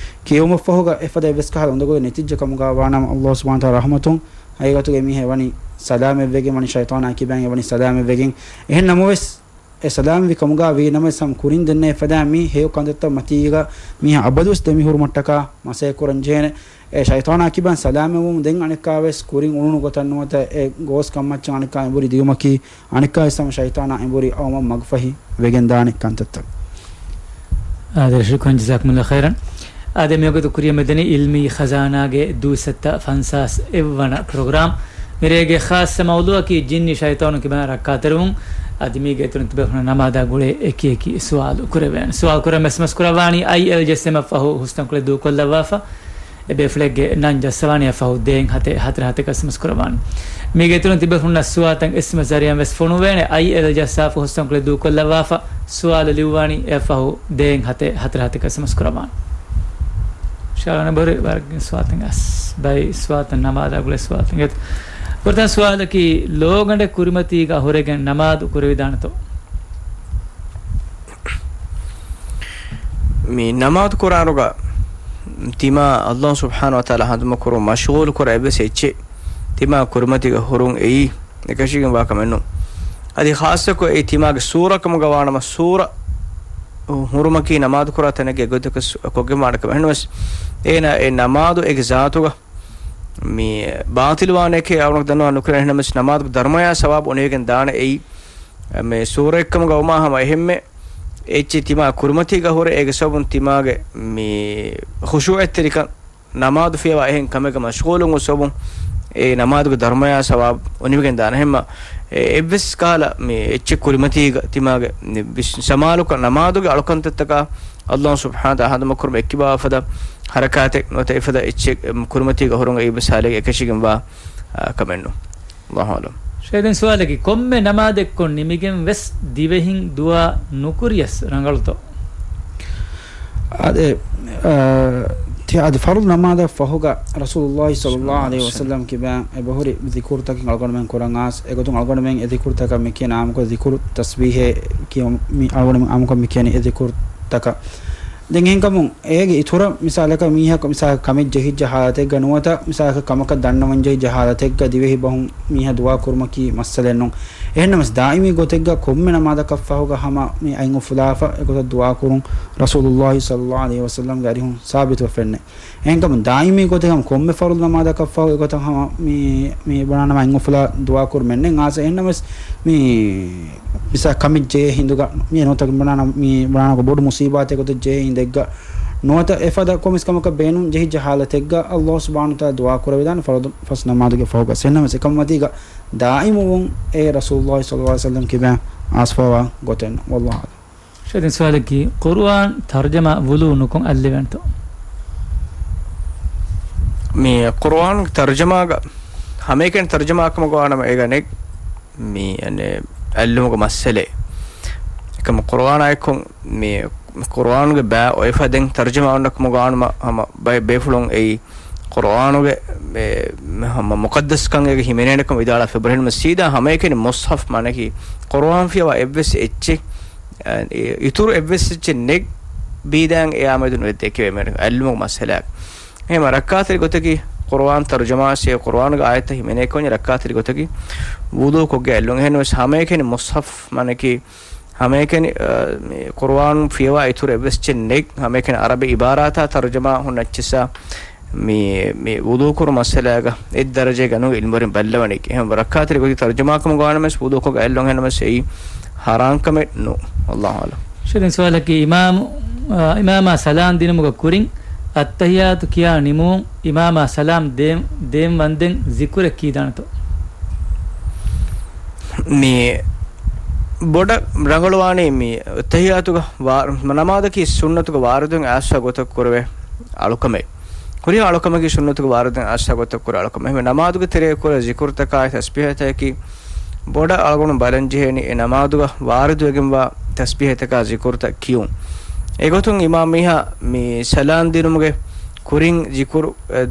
ކިޔެވުމަށްފަހުގަ އެފަދަ އެއްވެސް ކަހަލަ އުނދަގުލެއް ނެތިއްޖެ ކަމުގަ ވާނަމަ، ﷲ ސުބްޙާނަހޫ ވަތަޢާލާ ރަޙްމަތުން ހަގީގަތުގަ މީހާ ވަނީ ސަލާމަތްވެގެން ވަނީ ޝައިޠާނާ ކިބައިން އެ ވަނީ ސަލާމަތްވެގެން. އެހެން ނަމަވެސް، އެ ސަލާމަތްވި ކަމުގަ ވީ ނަމަވެސް، ހަމަ ކުރިން ދެންނެވި ފަދައިން މި ހެޔޮ ކަންތައްތައް މަތީގަ މީހާ އަބަދުވެސް ދެމިހުރުމަށްޓަކާ މަސައްކަތް ކުރަން ޖެހޭނެ. އެ ޝައިޠާނާ ކިބައިން ސަލާމަތްވުމުން ދެން އަނެއްކާވެސް ކުރިން އުޅުނު ގޮތަށް ނުވަތަ އެ ގޯސް ކަންމައްޗަށް އަނެއްކާ އެނބުރި ދިޔުމަކީ، އަނެއްކާވެސް ހަމަ ޝައިޠާނާ އެނބުރި އައުމަށް މަގުފަހި ވެގެންދާނެ ކަންތައްތައް. އާދެ، ޝުކުރަން، ޖަޒާކުމުﷲ ޚައިރަން. އާދެ، މިވަގުތު ކުރިޔަށް މިދަނީ އިލްމީ ޚަޒާނާގެ ދުއިސައްތަ ފަންސާސް އެއްވަނަ ޕްރޮގްރާމް. މިރޭގެ ޚާއްޞަ މައުޟޫޢަކީ ޖިންނި ޝައިޠާނު ކިބައިން ރައްކާތެރިވުން. އަދި މީގެ އިތުރުން ތިބޭފުޅުންނަށް ނަމާދާ ގުޅޭ އެކި އެކި ސުވާލު ކުރެވޭނެ. ސުވާލު ކުރަން އެސްއެމްއެސް ކުރައްވާނީ އައިއެލް ޖެއްސެމަށް ފަހު ހުސްތަންކޮޅެއް ދޫކޮށްލައްވާފަ. އެބޭފުޅެއްގެ ނަން ޖައްސަވާނީ އެއަށްފަހު ދޭއް ހަތެއް ހަތަރު ހަތަކަށް އެސްއެމްއެސް ކުރައްވާނެ. މީގެ އިތުރުން ތިބޭފުޅުންނަށް ސުވާލުތައް އެސްއެމްއެސް ޒަރީއާއިން ވެސް ފޮނުވޭނެ. އައިއެލް ޖައްސާފަ ހުސްތަންކޮޅެއް ދޫކޮށްލައްވާފަ. ސުވާލު ލިޔުއްވާނީ އެއަށްފަހު ދޭއް ހަތެއް ހަތަރު ހަތަކަށް އެސްއެމްއެސް ކުރައްވާނެ. ޝާލާން ބޮރެ ވަރަށް ސުވާލުތައް އަސް ބައި ސުވާލުތައް ނަމާދާ ގުޅޭ ސުވާލުތައް ގެތު. ފުރަތަމަ ސުވާލަކީ، ލޯގަނޑެއް ކުރިމަތީގަ ހުރެގެން ނަމާދު ކުރެވިދާނެތޯ؟ މި ނަމާދު ކުރާނުގަ ތިމާ ﷲ ސުބްޙާނަހޫ ވަތަޢާލާ ހަނދުމަކުރުން މަޝްޣޫލު ކުރާ އެއްވެސް އެއްޗެއް ތިމާ ކުރިމަތީގަ ހުރުން އެއީ އެކަށީގެންވާ ކަމެއް ނޫން. އަދި ޚާއްޞަކޮށް އެއީ ތިމާގެ ސޫރަ ކަމުގަ ވާނަމަ، ސޫރަ ހުރުމަކީ ނަމާދު ކުރާ ތަނެއްގެ ގޮތަކަށް ކޮށްގެން ވާނެ ކަމެއް. އެހެންވެސް އޭނާ އެ ނަމާދު އޭގެ ޒާތުގަ މި ބާޠިލް ވާނެކޭ އަޅުގަނޑު ދަންނަވާ ނުކުރޭ. އެހެންނަމަވެސް ނަމާދުގެ ދަރުމަޔާ ސަވާބު އުނިވެގެން ދާނެ އެއީ، މި ސޫރައެއްކަމުގަ ވުމާ ހަމަ އެހެންމެ އެއްޗެއް ތިމާ ކުރިމަތީގަ ހުރެ އޭގެ ސަބަބުން ތިމާގެ މި ޚުޝޫޢަތްތެރިކަން ނަމާދު ފިޔަވާ އެހެން ކަމެއްގަ މަޝްޣޫލުން އޮތް ސަބަބުން އެ ނަމާދުގެ ދަރުމަޔާ ސަވާބު އުނިވެގެން ދާނެ. އެހެންމަ އެ އެއްވެސް ކަހަލަ މި އެއްޗެއް ކުރިމަތީގަ ތިމާގެ މި ވިސް-، ސަމާލުކަން ނަމާދުގެ އަޅުކަންތައްތަކާ ﷲ ސުބްޙާނަހޫ ވަތަޢާލާ ހަނދުމަކުރުމަށް އެއްކިބާވާފަދަ ހަރަކާތެއް ނުވަތަ އެފަދަ އެއްޗެއް، އެ، ކުރިމަތީގަ ހުރުން އެއީ ވެސް ހާލެއް އެކަށީގެންވާ، އާ، ކަމެއް ނޫން. ﷲ އަޢުލަމް. ޝޭޚް، ދެން ސުވާލަކީ، ކޮންމެ ނަމާދެއްކޮށް ނިމިގެން ވެސް ދިވެހިން ދުޢާ ނުކުރިޔަސް ރަނގަޅުތޯ؟ އާދެ، އާ، ތި-، އާދެ، ފަރުޟު ނަމާދަށް ފަހުގަ ރަސޫލުﷲ ޞައްލަﷲު ޢަލައިހި ވަސައްލަމް ކިބައިން އެބަހުރި ޒިކުރުތަކެއް އަޅުގަނޑުމެން ކުރަން އާސް. އެގޮތުން އަޅުގަނޑުމެން އެ ޒިކުރުތަކަށް މި ކިޔަނީ އާއްމުކޮށް ޒިކުރު ތަސްބީޙޭ ކިޔަން މި އަޅުގަނޑުމެން އާއްމުކޮށް މި ކިޔަނީ އެ ޒިކުރުތަކަށް. ދެން އެހެންކަމުން އޭގެ އިތުރަށް މިސާލަކަށް މީހަކު މިސާލަކަށް ކަމެއް ޖެހިއްޖެ ހާލަތެއްގަ ނުވަތަ މިސާލަކަށް ކަމަކަށް ދަންނަވަން ޖެހިއްޖެ ހާލަތެއްގަ ދިވެހި ބަހުން މީހާ ދުޢާ ކުރުމަކީ މައްސަލައެއް ނޫން. އެހެންނަމަސް ދާއިމީ ގޮތެއްގަ ކޮންމެ ނަމާދަކަށްފަހުގަ ހަމަ މި އަތް އުފުލާފަ އެގޮތަށް ދުޢާ ކުރުން ރަސޫލުﷲ ޞައްލަﷲު ޢަލައިހި ވަސައްލަމްގެ އަރިހުން ސާބިތުވެފަ އެންނެ. އެހެންކަމުން ދާއިމީ ގޮތެއް ހަމަ ކޮންމެ ފަރުޟު ނަމާދަކަށްފަހު އެގޮތަށް ހަމަ މި، މި ބުނާނަމަ އަތް އުފުލާ ދުޢާ ކުރުމެއް ނެތް އާސް. އެހެންނަމަސް މި މިސާ ކަމެއް ޖެހޭ ހިނދުގަ، މި ނުވަތަ ބުނާނަ، މި ބުނާނަ ބޮޑު މުސީބާތެއް ގޮތެއް ޖެހޭ ހިނދެއްގަ ނުވަތަ އެފަދަ ކޮންމެސް ކަމަކަށް ބޭނުން ޖެހިއްޖެ ހާލަތެއްގަ ﷲ ސުބްޙާނަހޫ ވަތަޢާލާ ދުޢާ ކުރެވިދާނެ ފަރުޟު ފަސް ނަމާދުގެ ފަހުގަ. އެހެންނަމަސް އެކަމަތީގަ ދާއިމުވުން އެ ރަސޫލުﷲ ޞައްލަﷲު ޢަލައިހި ވަސައްލަމް ކިބައިން އާސްފަވާ ގޮތެއް ނޫން. ވައްލާހު އަޢުލަމް. ޝޭޚް، ދެން ސުވާލަކީ، ޤުރުއާން ތަރުޖަމާ ވުޟޫ ނުކޮށް އައްލެވޭނެތޯ؟ މި ޤުރުއާން ތަރުޖަމާގަ ހަމައެކަނި ތަރުޖަމާ ކަމަކަށް ވާނަމަ އޭގަ ނެތް މި އަނެއް އައްލުމުގެ މައްސަލައެއް. އެކަމަ ޤުރުއާނާއެކު މި ޤުރުއާނުގެ ބައި އޮތްފަދައިން ތަރުޖަމާ އޮންނަ ކަމަކަށް ވާނަމަ ހަމަ ބައެއް ބޭފުޅުން އެއީ ޤުރުއާނުގެ އެ، ހަމަ މުޤައްދަސްކަން އޭގަ ހިމެނޭނެ ކަމަށް ވިދާޅާފަ އެބަހުރި. ސީދާ ހަމައެކަނި މުޞްޙަފް މާނައަކީ ޤުރުއާން ފިޔަވާ އެއްވެސް އެއްޗެއް، އެ، އިތުރު އެއްވެސް އެއްޗެއް ނެތް ބީދާން އެއާމެދު ނުވެ ދެކެވޭ މެނު އައްލުމުގެ މައްސަލައެއް. އެހެން ރައްކާތެރި ގޮތަކީ ޤުރުއާން ތަރުޖަމާ ސޭ ޤުރުއާނުގެ އާޔަތްތައް ހިމެނޭ ކޮންޏެއް ރައްކާތެރި ގޮތަކީ ވުޟޫ ކޮށްގެ އައްލުން. އެހެން ވެސް ހަމައެކަނި މުޞްޙަފް މާނައަކީ ހަމައެކަނި، އަ، މި ޤުރުއާން ފިޔަވާ އިތުރު އެއްވެސް އެއްޗެއް ނެތް. ހަމައެކަނި ޢަރަބި ޢިބާރާތާ ތަރުޖަމާ ހުންނަ އެއްޗިއްސާ މި، މި ވުޟޫ ކުރު މައްސަލާގަ އެއް ދަރަޖައެއްގަ ނުގެ އިލްމުވެރިން ބައްލަވަނީ. އެހެން ރައްކާތެރި ގޮތި ތަރުޖަމާކަމުގަ ވާނަމަސް ވުޟޫކޮށް އައިލޮން ހެނަމަސް އެއީ ހަރާންކަމެއް ނޫ. ވައްލާހު އަޢްލަމް. ޝެރިން ސުވާލަކީ، އިމާމު، އާ، އިމާމާ ސަލާން ދިނުމުގަ ކުރިން އައްތަހިޔާތު ކިޔާ ނިމުން އިމާމާ ސަލާމް ދޭން، ދޭން ވަންދެން ޒިކުރެއް ކީދާނެތޯ؟ މި ބޮޑަށް ރަނގަޅުވާނީ މި އައްތަހިޔާތުގަ ވާ-، ނަމާދަކީ ސުންނަތުގަ ވާރިދުވެން އައިސްފަ ގޮތަށް ކުރެވޭ އަޅުކަމެއް. ހުރިހާ އަޅުކަމަކީ ސުންނަތުގަ ވާރިދުވެން އައިސްފަ ގޮތަށް ކުރެވޭ އަޅުކަމެއް. އެހެންވެ ނަމާދުގެ ތެރޭ ކުރެވޭ ޒިކުރުތަކާއި ތަސްބީހަތަކަކީ ބޮޑަށް އަޅުގަނޑު ބަލަން ޖެހޭނީ އެ ނަމާދުގަ ވާރިދުވެގެންވާ ތަސްބީހަތަކާ ޒިކުރުތައް ކިޔުން. އެގޮތުން އިމާމް މީހާ މި ސަލާން ދިނުމުގެ ކުރިން ޒިކުރު، އެ،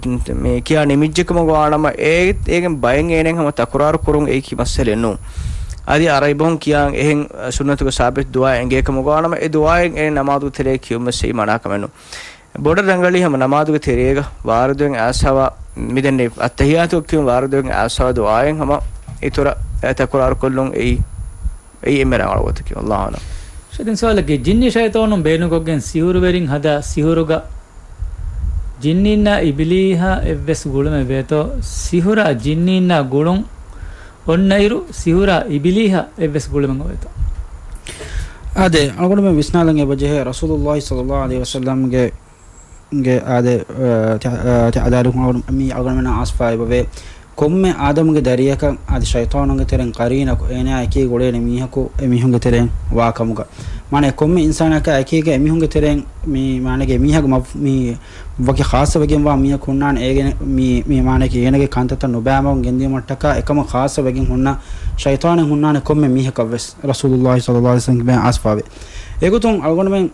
މި ކިޔާ ނިމިއްޖެކަމުގަ ވާނަމަ، އޭ، އޭގެން ބައެއް އޭނައަށް ހަމަ ތަކުރާރު ކުރުން އެއީ ކި މައްސަލައެއް ނޫން. އަދި އަރަބިބަހުން ކިޔާ އެހެން ސުންނަތުގެ ސާބިތު ދުޢާ އެނގޭކަމުގަ ވާނަމަ، އެ ދުޢާއެއް އޭނަ ނަމާދުގެ ތެރޭ ކިޔުމަށް އެއީ މަނާކަމެއް ނޫން. ބޮޑަށް ރަނގަޅީ ހަމަ ނަމާދުގެ ތެރޭގަ ވާރިދުވެން އައިސްފަވާ، މިދެންނެވި އައްތަހިޔާތު ކިޔުން ވާރިދުވެން އައިސްފަވާ ދުޢާއެއް ހަމަ އިތުރަށް ތަކުރާރުކޮށްލުން އެއީ، އެއީ އެންމެ ރަނގަޅު ގޮތަކީ. ވައްލާހު އަޢްލަމް. ޝެރިން ސުވާލަކީ، ޖިންނި ޝައިޠާނުން ބޭނުންކޮށްގެން ސިހުރުވެރިން ހަދާ ސިހުރުގަ ޖިންނީންނާ އިބިލީހާ އެއްވެސް ގުޅުމެއް ވޭތޯ؟ ސިހުރާ ޖިންނީންނާ ގުޅުން އޮންނައިރު، ސިހުރާ އިބިލީހާ އެއްވެސް ގުޅުމެއް އޮވޭތޯ؟ އާދެ، އަޅުގަނޑުމެން ވިސްނާލަން އެބަޖެހޭ، ރަސޫލުﷲ ޞައްލަﷲ ޢަލައިހި ވަސައްލަމްގެ، ގެ އާދެ، އަ، ތި-، އަ، ތި-، އަލާލުކުން އަޅުގަނޑު މި އަޅުގަނޑުމެންނަށް އައިސްފައި އެބަވޭ. ކޮންމެ އާދަމުގެ ދަރިއަކަށް އަދި ޝައިޠާނުންގެ ތެރެއިން ޤަރީނަކު އޭނާ އެކީ ގުޅޭނެ މީހަކު އެ މީހުންގެ ތެރެއިން ވާކަމުގަ. މާނަ ކޮންމެ އިންސާނަކާ އެކީގަ އެ މީހުންގެ ތެރެއިން މި، މާނަގެ މީހަކު މަ-، މި ވަކި ޚާއްޞަވެގެންވާ މީހަކު ހުންނާނެ އޭގެ މި، މި މާނައަކީ އޭނަގެ ކަންތައްތައް ނުބައިމަގުން ގެންދިޔުމަށްޓަކާ އެކަމަށް ޚާއްޞަވެގެން ހުންނަ ޝައިޠާނެއް ހުންނާނެ ކޮންމެ މީހަކަށްވެސް ރަސޫލުﷲ ޞައްލަﷲ ޢަލައިހި ވަސައްލަމްގެ ބައިން އައިސްފަވޭ. އެގޮތުން އަޅުގަނޑުމެން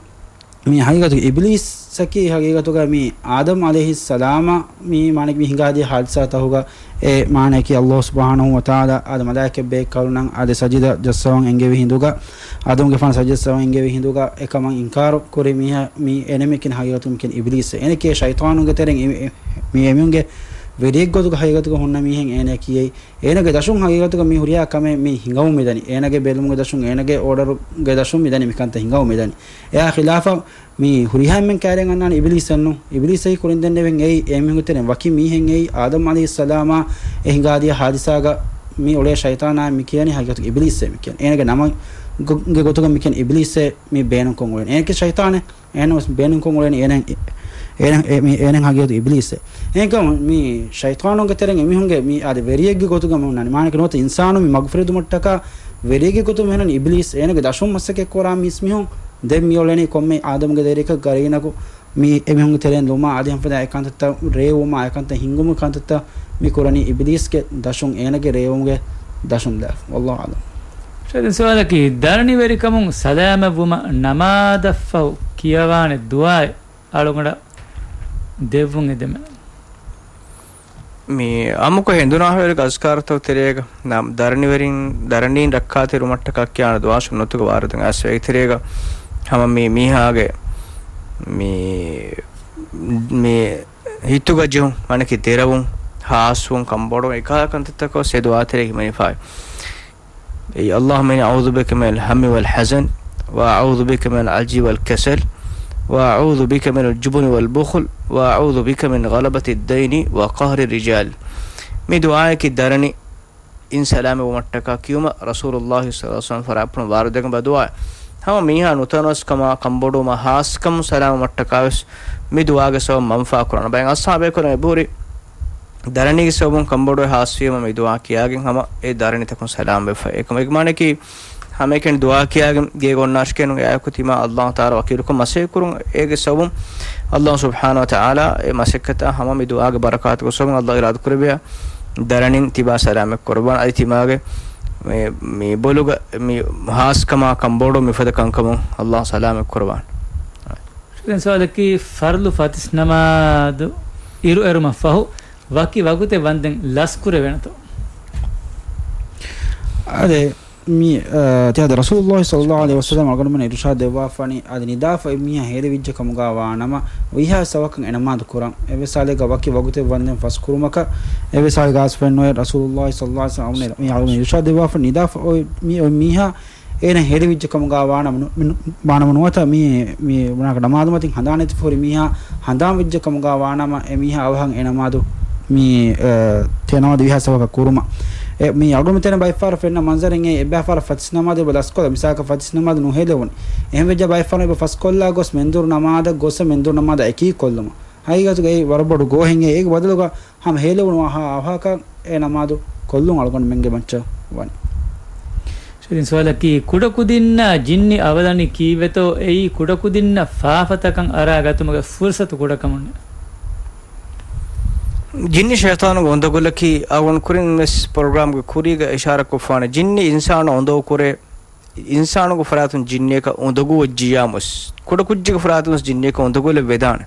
މި ހަގީގަތުގަ އިބިލީސަކީ ހަގީގަތުގަ މި އާދަމް ޢަލައިހިއްސަލާމަށް މި މާނަ މި ހިނގާދިޔަ ޙާދިސާތަކުގަ އެ މާނައަކީ ﷲ ސުބްޙާނަހޫ ވަތަޢާލާ އާދަމް މަލާއިކަތް ބޭކަލުންނަށް އާދެ ސަޖިދަ ޖައްސަވަން އެންގެވި ހިނދުގަ، އާދަމްގެފާނު ސަޖިދަ ޖައްސަވަން އެންގެވި ހިނދުގަ އެކަމަށް އިންކާރު ކުރި މީހާ މި އޭނަ މި ކިޔަނީ ހަގީގަތުގަ މި ކިޔަނީ އިބިލީސް. އޭނަ ކިޔަނީ ޝައިޠާނުންގެ ތެރެއިން އެ-، އެ-، މި އެމީހުންގެ ވެރިއެއްގޮތުގަ ހަގީގަތުގަ ހުންނަ މީހެއް އޭނަ ކިޔައީ. އޭނަގެ ދަށުން ހަގީގަތުގަ މި ހުރިހާ ކަމެއް މި ހިނގަމުން މިދަނީ. އޭނަގެ ބެލުމުގެ ދަށުން، އޭނަގެ އޯޑަރުގެ ދަށުން މިދަނީ މިކަންތައް ހިނގަމުން މިދަނީ. އެއާ ޚިލާފަށް މި ހުރިހާ އެންމެން ކައިރިއަށް އަންނާނެ އިބިލީސްއެއްނު. އިބިލީސްއަކީ ކުރިން ދެންނެވިން އެއީ، އެ މީހުންގެ ތެރެއިން ވަކި މީހެއް އެއީ، އާދަމް ޢަލައިހިއްސަލާމާ އެ ހިނގާދިޔަ ޙާދިސާގަ މި އުޅޭ ޝައިޠާނާ މި ކިޔަނީ ހަގީގަތުގަ އިބިލީސްއޭ މި ކިޔަނީ. އޭނަގެ ނަމަ ގޮ-، ގެ ގޮތުގަ މި ކިޔަނީ އިބިލީސްއޭ މި ބޭނުންކޮށް އުޅެނީ. އޭނަކީ ޝައިޠާނެއް. އޭނަ ވެސް ބޭނުންކޮށް އުޅެނީ އޭނަ، އޭނަ، އެ-، މި އޭނަ ހަގީގަތު އިބިލީސްއޭ. އެހެންކަމުން މި ޝައިޠާނުންގެ ތެރެއިން އެމީހުންގެ މި އާދެ ވެރިއެއްގެ ގޮތުގަ މި ހުންނާނެ. މާނައަކީ ނުވަތަ އިންސާނުން މި މަގުފުރެދުމަށްޓަކާ ވެރިއެއްގެ ގޮތުން މި ހުންނާނީ އިބިލީސް. އޭނަގެ ދަށުން މަސައްކަތް ކުރާ މީސް މީހުން ދެން މި އުޅެނީ ކޮންމެ އާދަމްގެ ދަރިއަކަށް ގަރީނަކު މި އެމީހުންގެ ތެރެއިން ލުމާ އަދި ހަމަ ފަދަ އެ ކަންތައްތައް ރޭވުމާ އެ ކަންތައް ހިންގުމުގެ ކަންތައްތައް މި ކުރަނީ އިބިލީސްގެ ދަށުން އޭނަގެ ރޭވުމުގެ ދަށުން ލާފަ. ވައްލާހު އަޢްލަމް. ޝައިޠާން ސުވާލަކީ، ދަރަނިވެރިކަމުން ސަލާމަތްވުމަށް ނަމާދަށްފަހު ކިޔަވާނެ ދުޢާއެއް އަޅުގަނޑަށް ދެއްވުން އެދެމެ. މި އަމުކޮށް ހެނދުނާހިރުގެ އަޒްކާރުތައް ތެރޭގަ ނަމް-، ދަރަނިވެރިން، ދަރަނީން ރައްކާތެރިވުމަށްޓަކާ ކިޔާނެ ދުޢާ ސުންނަތުގަ ވާރިދު އައިސްފަ އޭގެ ތެރޭގަ ހަމަ މި މީހާގެ މި، މި ހިތުގަ ޖެހުން، މާނައަކީ ދެރަވުން، ހާސްވުން، ކަންބޮޑުވުން، އެކަހަލަ ކަންތައްތަކަށް އެ ދުޢާ ތެރޭ ހިމެނިފައި. އެއީ، اللهم إني أعوذ بك من الهم والحزن، وأعوذ بك من العجز والكسل، وأعوذ بك من الجبن والبخل، وأعوذ بك من غلبة الدين وقهر الرجال. މި ދުޢާއަކީ ދަރަނި އިން ސަލާމަތްވުމަށްޓަކާ ކިޔުމަށް ރަސޫލުﷲ ޞައްލަﷲ ޢަލައިހި ވަސައްލަމަ ފަރާތްޕުޅުން ވާރިދުވެގެންވާ ދުޢާ. ހަމަ މީހާ ނުތަނަވަސްކަމާ، ކަންބޮޑުވުމާ، ހާސްކަމުން ސަލާމަތްވުމަށްޓަކާވެސް މި ދުޢާގެ ސަބަބުން މަންފާ ކުރާނެ. ބައެއް އަޞްޙާބޭކަލުން އެބަހުރި ދަރަނީގެ ސަބަބުން ކަންބޮޑުވެ ހާސްވީމަ މި ދުޢާ ކިޔާގެން ހަމަ އެ ދަރަނިތަކުން ސަލާމަތްވެފަ. އެކަމަކު އޭގެ މާނައަކީ ހަމައެކަނި ދުޢާ ކިޔާގެން ގޭގަ އޮންނާށި ކިޔަން ނޫން. އެއާއެކު ތިމާ ﷲ ތަޢާލާ ވަކީލުކޮށް މަސައްކަތް ކުރުން. އޭގެ ސަބަބުން ﷲ ސުބްޙާނަހޫ ވަތަޢާލާ އެ މަސައްކަތާ ހަމަ މި ދުޢާގެ ބަރަކާތުގެ ސަބަބުން ﷲ އިރާދަ ކުރެއްވިޔާ ދަރަނިން ތިބާ ސަލާމަތް ކުރައްވާނެ. އަދި ތިމާގެ މި، މި ބޮލުގަ މި ހާސްކަމާ ކަންބޮޑު މިފަދަ ކަންކަމުން ﷲ ސަލާމަތް ކުރައްވާނެ. ދެން ސުވާލަކީ، ފަރުޟު ފަތިސް ނަމާދު އިރުއެރުމަށް ފަހު ވަކި ވަގުތެއް ވަންދެން ލަސްކުރެވޭނެތޯ؟ އާދެ، މި، އަ، ތިޔަދަ ރަސޫލުﷲ ޞައްލަﷲ ޢަލައިހި ވަސައްލަމަ އަޅުގަނޑުމެން އިރުޝާދު ދެއްވާފަނީ، އަދި ނިދާފަ އެ މީހާ ހޭލިވިއްޖެ ކަމުގަ ވާނަމަ، ވީހާ ސަބަކަށް އެ ނަމާދު ކުރަން. އެއްވެސް ހާލެއްގަ ވަކި ވަގުތެއް ވަންދެން ފަސްކުރުމަކަށް އެއްވެސް ހާލެއްގަ އައިސްފައެއް ނުވޭ. ރަސޫލުﷲ ޞައްލަﷲ ޢަލައިހި ވަސައްލަމަ އަޅުގަނޑުމެން މި އަޅުގަނޑުމެން އިރުޝާދު ދެއްވާފަ ނިދާފަ އޮތް މީ، އޮތް މީހާ އޭނަ ހޭލިވިއްޖެ ކަމުގަ ވާނަމަ ނު-، މި-، ވާނަމަ ނުވަތަ މި، މި ބުނާކަށް ނަމާދު މަތިން ހަނދާން ނެތިފަ ހުރި މީހާ ހަނދާން ވެއްޖެ ކަމުގަ ވާނަމަ އެ މީހާ އަވަހަށް އެ ނަމާދު މި، އަ، ތި ނަމާދު ވީހާ ސަބަބަކަށް ކުރުމަށް. އެ މި އަޅުގަނޑު ތެރެ ބައެއްފަހަރަށް ފެންނަ މަންޒަރެއް އެ އެއްބައިފަހަރަށް ފަތިސް ނަމާދު އެބަ ލަސްކޮށްލާ މިސާލަކަށް ފަތިސް ނަމާދު ނުހޭލެވުނު. އެހެން ވެއްޖެ ބައެއްފަހަރަށް އެބަ ފަސްކޮށްލާ ގޮސް މެންދުރު ނަމާދަށް ގޮސް މެންދުރު ނަމާދަށް އެކީ ކޮށްލުމަށް. ހަގީގަތުގަ އެ ވަރަށް ބޮޑު ގޯހެއް އެ. އޭގެ ބަދަލުގަ ހަމަ ހޭލެވުނު އަހާ އަވަހަކަށް އެ ނަމާދު ކޮށްލުން އަޅުގަނޑުމެންގެ މައްޗަށް ވަނީ. ޝައިޚް، ސުވާލަކީ، ކުޑަކުދިންނަށް ޖިންނި އަވަލަނީ ކީއްވެތޯ؟ އެއީ ކުޑަކުދިންނަށް ފާފަތަކަށް އަރާ ގަތުމުގެ ފުރުސަތު ކުޑަކަމުންނޭ. ޖިންނި ޝައިޠާނުގެ އުނދަގުލަކީ އަޅުގަނޑު ކުރިން ވެސް ޕްރޮގްރާމްގެ ކުރީގަ އިޝާރާތްކޮށްފާނެ. ޖިންނި އިންސާނާ އުނދަގޫކުރޭ، އިންސާނުގެ ފަރާތުން ޖިންނިއަކަށް އުނދަގޫ ވެއްޖިއްޔާމުސް، ކުޑަކުއްޖެއްގެ ފަރާތުން ވެސް ޖިންނިއަކަށް އުނދަގޫލެއް ވެދާނެ.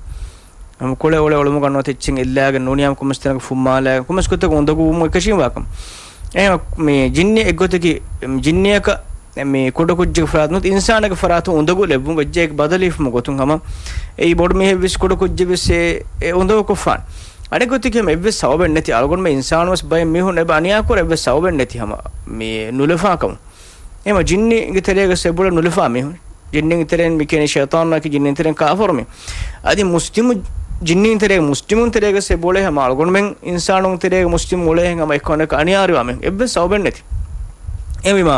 ހަމަ ކުޅެ އުޅެ އުޅުމުގަ ނުވަތަ އެއްޗެއް އެއްލާގެން ނޫނިއްޔާމު ކޮންމެސް ތަނަކަށް ފުއްމާލާގެން ކޮންމެސް ގޮތަކަށް އުނދަގޫވުމުގެ އެކަށީގެންވާކަމަށް. އެހެން މި ޖިންނި އެއްގޮތަކީ، ޖިންނިއަކަށް މި ކުޑަކުއްޖެއްގެ ފަރާތުން ނުވަތަ އިންސާނެއްގެ ފަރާތުން އުނދަގޫލެއްވުން ވެއްޖެ އޭގެ ބަދަލު ހިފުމުގެ ގޮތުން ހަމަ އެއީ ބޮޑު މީހެއް ވެސް ކުޑަކުއްޖެއް ވެސް އެ، އެ އުނދަގޫކޮށްފާނެ. އަނެއްގޮތަކީ ހަމަ އެއްވެސް ސަބަބެއް ނެތި އަޅުގަނޑުމެން އިންސާނުން ވެސް ބައެއް މީހުން އެބަ އަނިޔާކުރާ އެއްވެސް ސަބަބެއް ނެތި ހަމަ މި ނުލަފާކަމުން. އެމަ ޖިންނީގެ ތެރޭގަސް އެބުޅެ ނުލަފާ މީހުން. ޖިންނީގެ ތެރެއިން މި ކިޔަނީ ޝައިޠާން ނަކި ޖިންނީގެ ތެރެއިން ކާފަރު މީ. އަދި މުސްލިމު ޖިންނީން ތެރޭގަ މުސްލިމުން ތެރޭގަސް އެބުޅެ ހަމަ އަޅުގަނޑުމެން އިންސާނުން ތެރޭގަ މުސްލިމު އުޅޭހެން ހަމަ އެކަން އަނިޔާރިވާ މީހުން. އެއްވެސް ސަބަބެއް ނެތި. އެމީމާ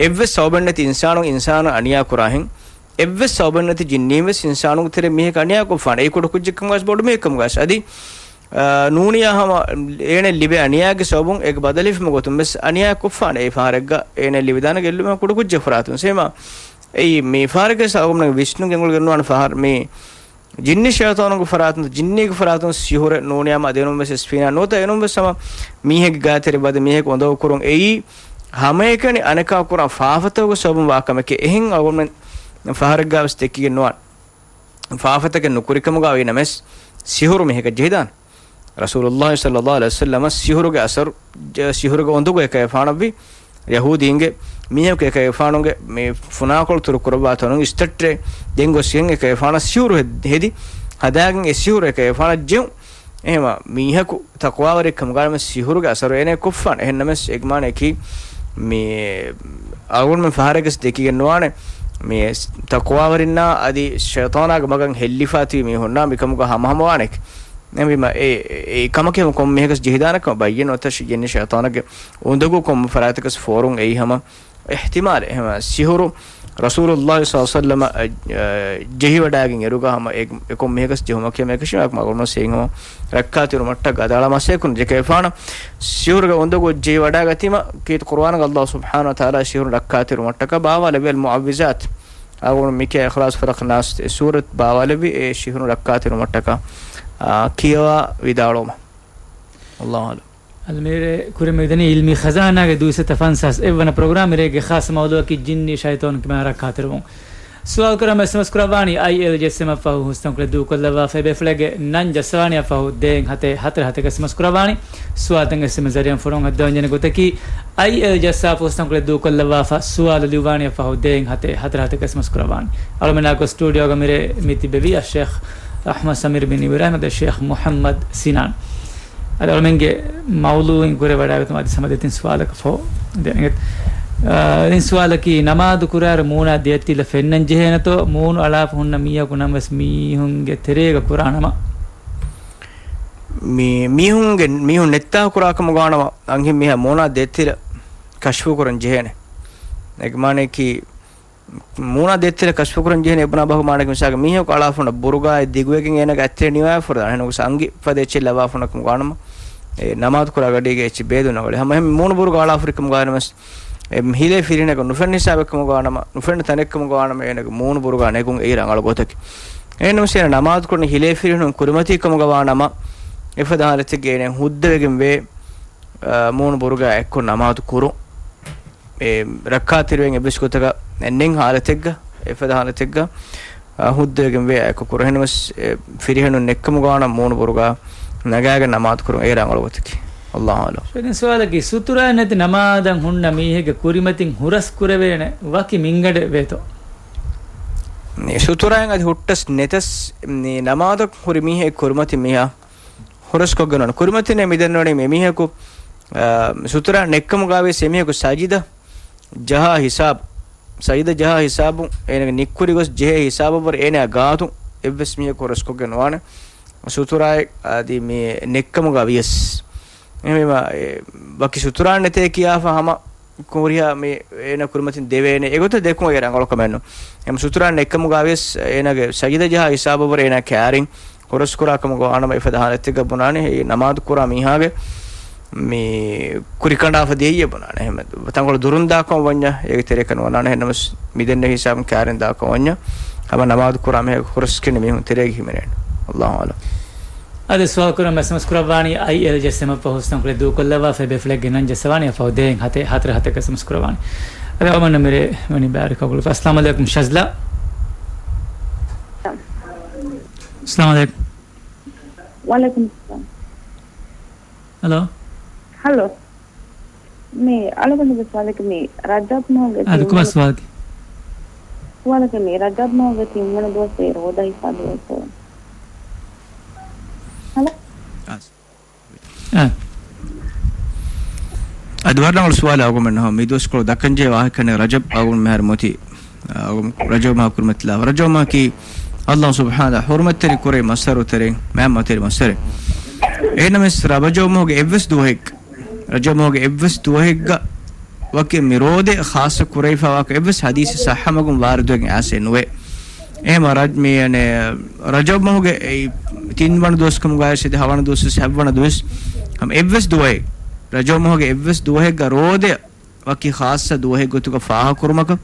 އެއްވެސް ސަބަބެއް ނެތި އިންސާނުން އިންސާނަށް އަނިޔާ ކުރާހެން. އެއްވެސް ސަބަބެއް ނެތި ޖިންނީން ވެސް އިންސާނުން ތެރޭ މީހެއް އަނިޔާ ކޮށްފާނެ. އެއީ ކުޑަކުއްޖެއްކަމުގަސް ބޮޑު މީހެއްކަމުގަސް. އަދި އާ، ނޫނިޔާ ހަމަ އޭނަ ލިބޭ އަނިޔާގެ ސަބަބުން އޭގެ ބަދަލު ހިފުމުގެ ގޮތުން ވެސް އަނިޔާ ކޮށްފާނެ. އެ ފަހަރެއްގަ އޭނަ ލިބިދާނެ ގެއްލުމެއް ކުޑަކުއްޖެއް ފަރާތުން. ސޭމާ އެއީ މި ފަހަރެއްގެ ސަބަބުން ވިސްނުން ގެންގުޅިގެން ނުވާނެ ފަހަރު މި ޖިންނި ޝައިޠާނުގެ ފަރާތުން، ޖިންނީގެ ފަރާތުން ސިހުރެއް ނޫނިޔާމަ އަދި އެނޫން ވެސް އެސްފީނާ ނުވަތަ އެނޫން ވެސް ހަމަ މީހެއްގެ ގާތެރި ބަދެ މީހެއްގެ އުނދަގޫ ކުރުން އެއީ ހަމައެކަނި އަނެކާ ކުރާ ފާފަތަކުގެ ސަބަބުން ވާ ކަމެކޭ. އެހެން އަޅުގަނޑުމެން ފަހަރެއްގަ ވެސް ދެކިގެން ނުވާނެ. ފާފަތަކެއް ނުކުރިކަމުގަ ވީނަމަވެސް، ސިހުރު މީހަކަށް ޖެހިދާނެ. ރަސޫލުﷲ ޞައްލަﷲ ޢަލައިހި ވަސައްލަމަ ސިހުރުގެ އަސަރު، ޖ-، ސިހުރުގެ އުނދަގޫ އެކަލޭގެފާނަށްވީ. ޔަހޫދީންގެ މީހަކު އެކަލޭގެފާނުގެ މި ފުނާކޮޅު ތުރުކުރައްވާ ތަނުން އިސްތައްޓެ ދެން ގޮސްގެން އެކަލޭގެފާނަށް ސިހުރު ހެ-، ހެދި، ހަދާގެން އެ ސިހުރު އެކަލޭގެފާނަށް ޖެހުން. އެހެމަ މީހަކު ތަޤްވާވަރެއް ކަމުގައި ސިހުރުގެ އަސަރު އޭނައަށް ކޮށްފާނެ. އެހެންނަމަވެސް އެގެ މާނައަކީ މި އަޅުގަނޑުމެން ފަހަރެއްގަސް ދެކިގެން ނުވާނެ. މި ތަޤްވާވަރިންނާ އަދި ޝައިޠާނާގެ މަގަށް ހެއްލިފާތިބި މީހުންނާ މިކަމުގަ ހަމަހަމަވާނެ. އެހެންވީމަ އެ، އެ ކަމަކީ ކޮން މީހަކަސް ޖެހިދާނެކަމަށް ބައްޔެއް ނުވަތަ ޖިންނި ޝައިޠާނެއްގެ އުނދަގޫ ކޮންމެ ފަރާތަކަސް ފޯރުން އެއީ ހަމަ އިޙްތިމާލެއް. އެހެމަ ސިހުރު ރަސޫލުﷲ ޞައްލަﷲ ޢަލައިހި ވަސައްލަމަ، އަ، އަ، ޖެހިވަޑައިގެން އިރުގަ ހަމަ އެ، އެ ކޮން މީހަކަސް ޖެހުމަކީ މޭކަށި މާކު މަގުނު ސޭން ހަމަ ރައްކާތެރިވުމަށްޓަކާ ގަދައަޅާ މަސައްކަތް ކުރުން ޖެކޭފާނަ ސިހުރުގެ އުނދަގޫ ޖެހިވަޑައިގަތީމަ ކީރިތި ޤުރުއާނުގަ ﷲ ސުބްޙާނަހޫ ވަތަޢާލާ ސިހުރު ރައްކާތެރިވުމަށްޓަކާ ބާވާލެއްވި އަލްމުޢައްވިޒާތް. އަޅުގަނޑު މިކިޔާ އިޚްލާޞް، ފަލަޤް، ނާސް އެ ސޫރަތް ބާވާލެއްވި އެ ސިހުރު ރައްކާތެރިވުމަށްޓަކާ، އާ، ކިޔަވާ ވިދާޅުވުމަށް. ﷲ އަޢްލަމް. އަލްމީރޭ ކުރިމައިދަނީ އިލްމީ ޚަޒާނާގެ ދުއިސައްތަ ފަންސާސް އެއްވަނަ ޕްރޮގްރާމް. އިރޭގެ ޚާއްޞަ މައުޟޫޢަކީ ޖިންނީ ޝައިޠާނު ކިބާ ރައްކާތެރިވުން. ސުވާލު ކުރަމު އެސްއެމްއެސް ކުރައްވާނީ އައިއެލްޖެއެސްއެމް އަށްފަހު ހުސްތަންކޮޅެއް ދޫކޮށްލައްވާފަ އެބޭފުޅެއްގެ ނަން ޖައްސަވާނީ އަށްފަހު ދޭއް ހަތެއް ހަތަރެއް ހަތެއް އެސްއެމްއެސް ކުރައްވާނީ. ސުވާލުތައް އެސްއެމްއެސް ޒަރީއަށް ފޮނުވަން އައްދަވަން ޖެހޭ ގޮތަކީ އައިއެލްޖެއެސް އަށްފަހު ހުސްތަންކޮޅެއް ދޫކޮށްލައްވާފަ ސުވާލު ލިޔުއްވާނީ އަށްފަހު ދޭއް ހަތެއް ހަތަރެއް ހަތަރެއް އެސްއެމްއެސް ކުރައްވާނީ. އަޅުމެންނާ ގޮސް ސްޓޫޑިއޯގަ މިރޭ މި ތިއްބެވީ އައްޝޭޚް އަޙްމަދު ސަމީރު ބިން އިބްރާހިމް އަދި ޝޭޚް މުޙައްމަދު ސިނާން. އަދި އަޅުމެންގެ މައުޟޫޢު ކުރެ ވަޑައިގަތުމަށް އަދި ސަމަ ދެތިން ސުވާލަކަށް ފަހު. ދެން، އާ، ދެން ސުވާލަކީ، ނަމާދު ކުރާއިރު މޫނާ ދޭތިލަ ފެންނަން ޖެހޭނެތޯ؟ މޫނު އަޅާފަ ހުންނަ މީހަކު ނަމަވެސް މީހުންގެ ތެރޭގަ ކުރާ ނަމަ. މީ، މީހުންގެ، މީހުން ނެއްތާ ކުރާ ކަމުގަ ވާނަމަ، އަންހެން މީހާ މޫނާ ދޭތިލަ ކަޝްފު ކުރަން ޖެހޭނެ. އޭގެ މާނައަކީ، މޫނާ ދޭތިލަ ކަޝްފު ކުރަން ޖެހޭނެ އެބުނާ ބަހު މާނައަކީ މިސާލަކަށް މީހަކު އަޅާފަ ހުންނަ ބުރުގާއެއް ދިގުވެގެން އޭނަގެ އަތްތެރެ ނިވާފަ ފުރަދާނެ. އެހެން ގޮސް އަނގި ފަދަ އެއްޗެއް ލަވާފަ ހުންނަ ކަމުގަ ވާނަމަ، އެ ނަމާދު ކުރާ ގަޑީގަ އެއްޗެއް ބޭދުން ނަގަޅޭ. ހަމަ އެހެން މޫނު ބުރުގާ އަޅާފަ ހުރި ކަމުގަ ވާނަމަވެސް، އެ ހިލޭ ފިރިހެނަކަށް ނުފެންނަ ހިސާބެއް ކަމުގަ ވާނަމަ، ނުފެންނަ ތަނެއް ކަމުގަ ވާނަމަ އޭނަގެ މޫނު ބުރުގާ ނެގުން އެއީ ރަނގަޅު ގޮތަކީ. އެހެންނަމަވެސް އޭނަ ނަމާދު ކުރަނީ ހިލޭ ފިރިހެނުން ކުރިމަތީ ކަމުގަ ވާނަމަ، އެފަދަ ހާލަތެއްގަ އޭނަ ހުއްދަވެގެން ވޭ، އާ، މޫނު ބުރުގާ އެއްކޮށް ނަމާދު ކުރުން. އެ ރައްކާތެރިވެގެން އެއްވެސް ގޮތަކަށް ނެތް ހާލަތެއްގަ، އެފަދަ ހާލަތެއްގަ، އާ، ހުއްދަވެގެން ވޭ އެއްކޮށް ކުރުން. އެހެންނަމަވެސް، އެ ފިރިހެނުން ނެއްކަމުގަ ވާނަމަ މޫނު ބުރުގާ ނަގާގެން ނަމާދު ކުރުން އެއީ ރަނގަޅު ގޮތަކީ. ﷲ އަޢްލަމް. ޝައިޚް، ދެން ސުވާލަކީ، ސުތުރާ ނެތި ނަމާދަށް ހުންނަ މީހެއްގެ ކުރިމަތިން ހުރަސް ކުރެވޭނެ ވަކި މިންގަނޑެއް ވޭތޯ؟ މި ސުތުރާއިން އަދި ހުއްޓަސް ނެތަސް، މި ނަމާދަށް ހުރި މީހެއް ކުރިމަތި މީހާ ހުރަސްކޮށްގެން ނޫން. ކުރިމަތިން މި ދެންނެވުނީ މި މީހަކު، އާ، ސުތުރާ ނެއްކަމުގައިވިޔަސް އެމީހަކު ސަޖިދަ ޖަހާ ހިސާބު ސަޖިދަ ޖަހާ ހިސާބުން އޭނާގެ ނިއްކުރި ގޮސް ޖެހޭ ހިސާބަށްވުރެ އޭނާ ގާތުން އެއްވެސް މީހަކު ހުރަސްކޮށްގެން ނުވާނެ. ސުތުރާއެއް އަދި މި ނެއްކަމުގަ ވިޔަސް. އެހެންވީމަ، އެ، ވަކި ސުތުރާ ނެތޭ ކިޔާފަ ހަމަ ކުރިހާ މި އޭނާ ކުރިމަތިން ދެވޭނެ. އެގޮތަށް ދެކުން އޭ ރަނގަޅު ކަމެއް ނޫން. އެމަ ސުތުރާ ނެއްކަމުގަ ވިޔަސް އޭނާގެ ސަޖިދަ ޖަހާ ހިސާބަށްވުރެ އޭނާ ކާރިން ހުރަސްކުރާ ކަމުގަ ވާނަމަ އެފަދަ ހާލަތެއްގަ ބުނާނެ، އެ ނަމާދު ކުރާ މީހާގެ މި ކުރި ކަނޑާފަ ދިޔައީ ބުނާނެ. އެހެން ތަންކޮޅު ދުރުން ދާކަމަށް ވަންޏާ އޭގެ ތެރެއަކަށް ނުވަނާނެ. އެހެންނަމަސް މި ދެންނެވި ހިސާބުން ކާރިން ދާކަމަށް ވަންޏާ ހަމަ ނަމާދު ކުރާ މީހާގެ ހުރަސް ކިނި މީހުން ތެރޭގަ ހިމެނޭނެ. އައްލާހު އައްލަމް. އަދި ސުވާލު ކުރަން އެސްއެމްއެސް ކުރައްވާނީ އައިއެލް ޖެއްސެމަށް ފަހު ސަންކުޅެ ދޫކޮށްލައްވާފައި ބޭފުޅެއްގެ ނަން ޖައްސަވާނީ އަފަހު ދޭއް ހަތެއް ހަތަރެއް ހަތަރެއް އެސްއެމްއެސް ކުރައްވާނީ. އަދި އަޅުގަނޑު މިރޭ ވަނީ ބާރިކަ ގުޅުފަ. އައްސަލާމު އަލައިކުމް ޝަޒްލާ. އައްސަލާމު އަލައިކުމް. ވަޢަލައިކުމް އައްސަލާމް. ހަލޯ. ހަލޯ. މި އަޅުގަނޑުގެ ސުވާލަކީ މި ރަޖަބް މަހުގެ އަދި ތިންވަނަ ކުބާ ސުވާލަކީ؟ ސުވާލަކީ މި ރަޖަބް މަހުގެ ތިންވަނަ ދުވަސް ރޯދަ ހިފާ ދުވަސް. ހަލޯ؟ އާ. އަދި ވަރަށް ރަނގަޅު ސުވާލެއް އަޅުގަނޑުމެން މި ދުވަސްކޮޅު ދައްކަންޖެހޭ ވާހަކަ ނެތް ރަޖަބް އަޅުގަނޑު މިހާރު މޮތީ، އަ، ރަޖަބް މަހަށް ކުރިމަތިލާފަ. ރަޖަބް މަހަކީ އައްލާހު ސުބްޙާނަހު ޙުރުމަތްތެރި ކުރެއްވި މައްސަރުތެރިން، މާތް މަތެރި މައްސަރެއް. އެހެންނަމަވެސް ރަޖަބް މަހުގެ އެއްވެސް ދުވަހެއް، ރަޖަބް މަހުގެ އެއްވެސް ދުވަހެއްގަ ވަކި މި ރޯދަ ޚާއްޞަ ކުރެވިފައިވާކަށް އެއްވެސް ޙަދީޘެއް ޞައްޙަ މަގުން ވާރިދުވެގެން އައިސެއް ނުވޭ. އެހެންވީމަ ރަޖް-، މި، އަނެއް، ރަޖަބް މަހުގެ އެ ތިންވަނަ ދުވަސް ކަމުގައި ވެސް އަދި ހަވަނަ ދުވަސް ވެސް ހަތްވަނަ ދުވަސް ހަމަ އެއްވެސް ދުވަހެއް، ރަޖަބް މަހުގެ އެއްވެސް ދުވަހެއްގަ ރޯދަ ވަކި ޚާއްޞަ ދުވަހެއް ގޮތުގަ ފާހަގަކުރުމަކަށް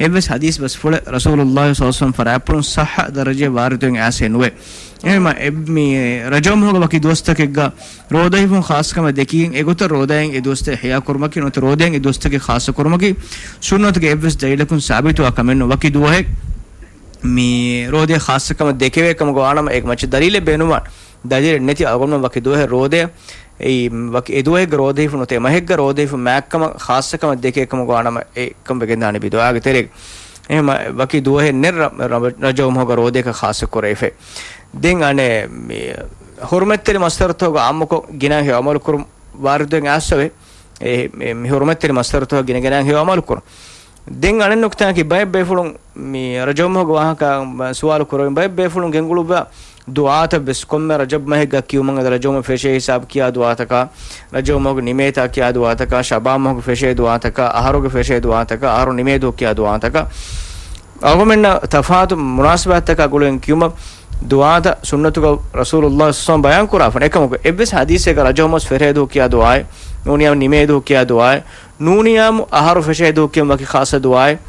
އެއްވެސް ޙަދީޘް ބަސްފުޅެއް ރަސޫލުﷲ ޞައްލަﷲު ޢަލައިހި ވަސައްލަމަ ފަރާތްޕުޅުން ޞައްޙަ ދަރަޖައެއް ވާރިދުވެގެން އައިސެއް ނުވޭ. އެހެންވީމަ އެ-، މި ރަޖަބް މަހުގަ ވަކި ދުވަސްތަކެއްގަ ރޯދަ ހިފުން ޚާއްޞަކަމެއް ދެކިގެން އެގޮތަށް ރޯދައިން އެ ދުވަސްތައް އިޙްޔާ ކުރުމަކީ ނުވަތަ ރޯދައިން އެ ދުވަސްތަކެއް ޚާއްޞަ ކުރުމަކީ ސުންނަތުގެ އެއްވެސް ދަލީލަކުން ސާބިތުވާ ކަމެއް ނޫން. ވަކި ދުވަހެއް މި ރޯދައެއް ޚާއްޞަކަމަށް ދެކެވޭ ކަމުގަ ވާނަމަ އޭގެ މައްޗަށް ދަލީލެއް ބޭނުންވާނެ. ދަލީލެއް ނެތި އަޅުގަނޑުމެން ވަކި ދުވަހެއް ރޯދައަށް އެއީ ވަކި އެ ދުވަހެއްގަ ރޯދަ ހިފުނު ތެ މަހެއްގަ ރޯދަ ހިފު މާތްކަމަށް ޚާއްޞަކަމަށް ދެކޭ ކަމުގަ ވާނަމަ އެކަން ވެގެންދާނެ ބިދުޢާގެ ތެރޭގަ. އެހެންވީމަ ވަކި ދުވަހެއް ނެތް ރަ-، ރަ-، ރަޖަބް މަހުގަ ރޯދައަކަށް ޚާއްޞަ ކުރެވިފައި. ދެން އަނެއް މި ޙުރުމަތްތެރި މައްސަރުތަކުގަ ޢާއްމުކޮށް ގިނަ ހެޔޮ ޢަމަލު ކުރުން ވާރިދުވެގެން އައިސްފަވޭ. އެ، މި، މި ޙުރުމަތްތެރި މައްސަރުތަކުގަ ގިނަ ގިނަ ހެޔޮ ޢަމަލު ކުރުން. ދެން އަނެއް ނުކުތާއަކީ ބައެއް ބޭފުޅުން މި ރަޖަބް މަހުގެ ވާހަކަ ސުވާލު ކުރައިން ބައެއް ބޭފުޅުން ގެންގުޅުއްވާ ދުޢާތައް ވެސް ކޮންމެ ރަޖަބް މަހެއްގަ ކިޔުމަށް އަދި ރަޖަބް މަހު ފެށޭ ހިސާބު ކިޔާ ދުޢާތަކާ، ރަޖަބް މަހުގެ ނިމޭތާ ކިޔާ ދުޢާތަކާ، ޝަޢުބާން މަހުގެ ފެށޭ ދުޢާތަކާ، އަހަރުގެ ފެށޭ ދުޢާތަކާ، އަހަރު ނިމޭ ދުވަހު ކިޔާ ދުޢާތަކާ، އަޅުގަނޑުމެންނަށް ތަފާތު މުނާސަބާތްތަކާ ގުޅިގެން ކިޔުމަށް ދުޢާތައް ސުންނަތުގަ ރަސޫލުﷲ ޞައްލަﷲު ޢަލައިހި ވަސައްލަމަ ބަޔާން ކުރާފަ. އެކަމަކު އެއްވެސް ޙަދީޘެއްގަ ރަޖަބް މަހު ފެށޭ ދުވަހު ކިޔާ ދުޢާއެއް، ނޫނިއްޔާމު ނިމޭ ދުވަހު ކިޔާ ދުޢާއެއް، ނޫނިއްޔާމު އަހަރު ފެށޭ ދުވަހު ކިޔަން ވަކި ޚާއްޞަ ދުޢާއެއް،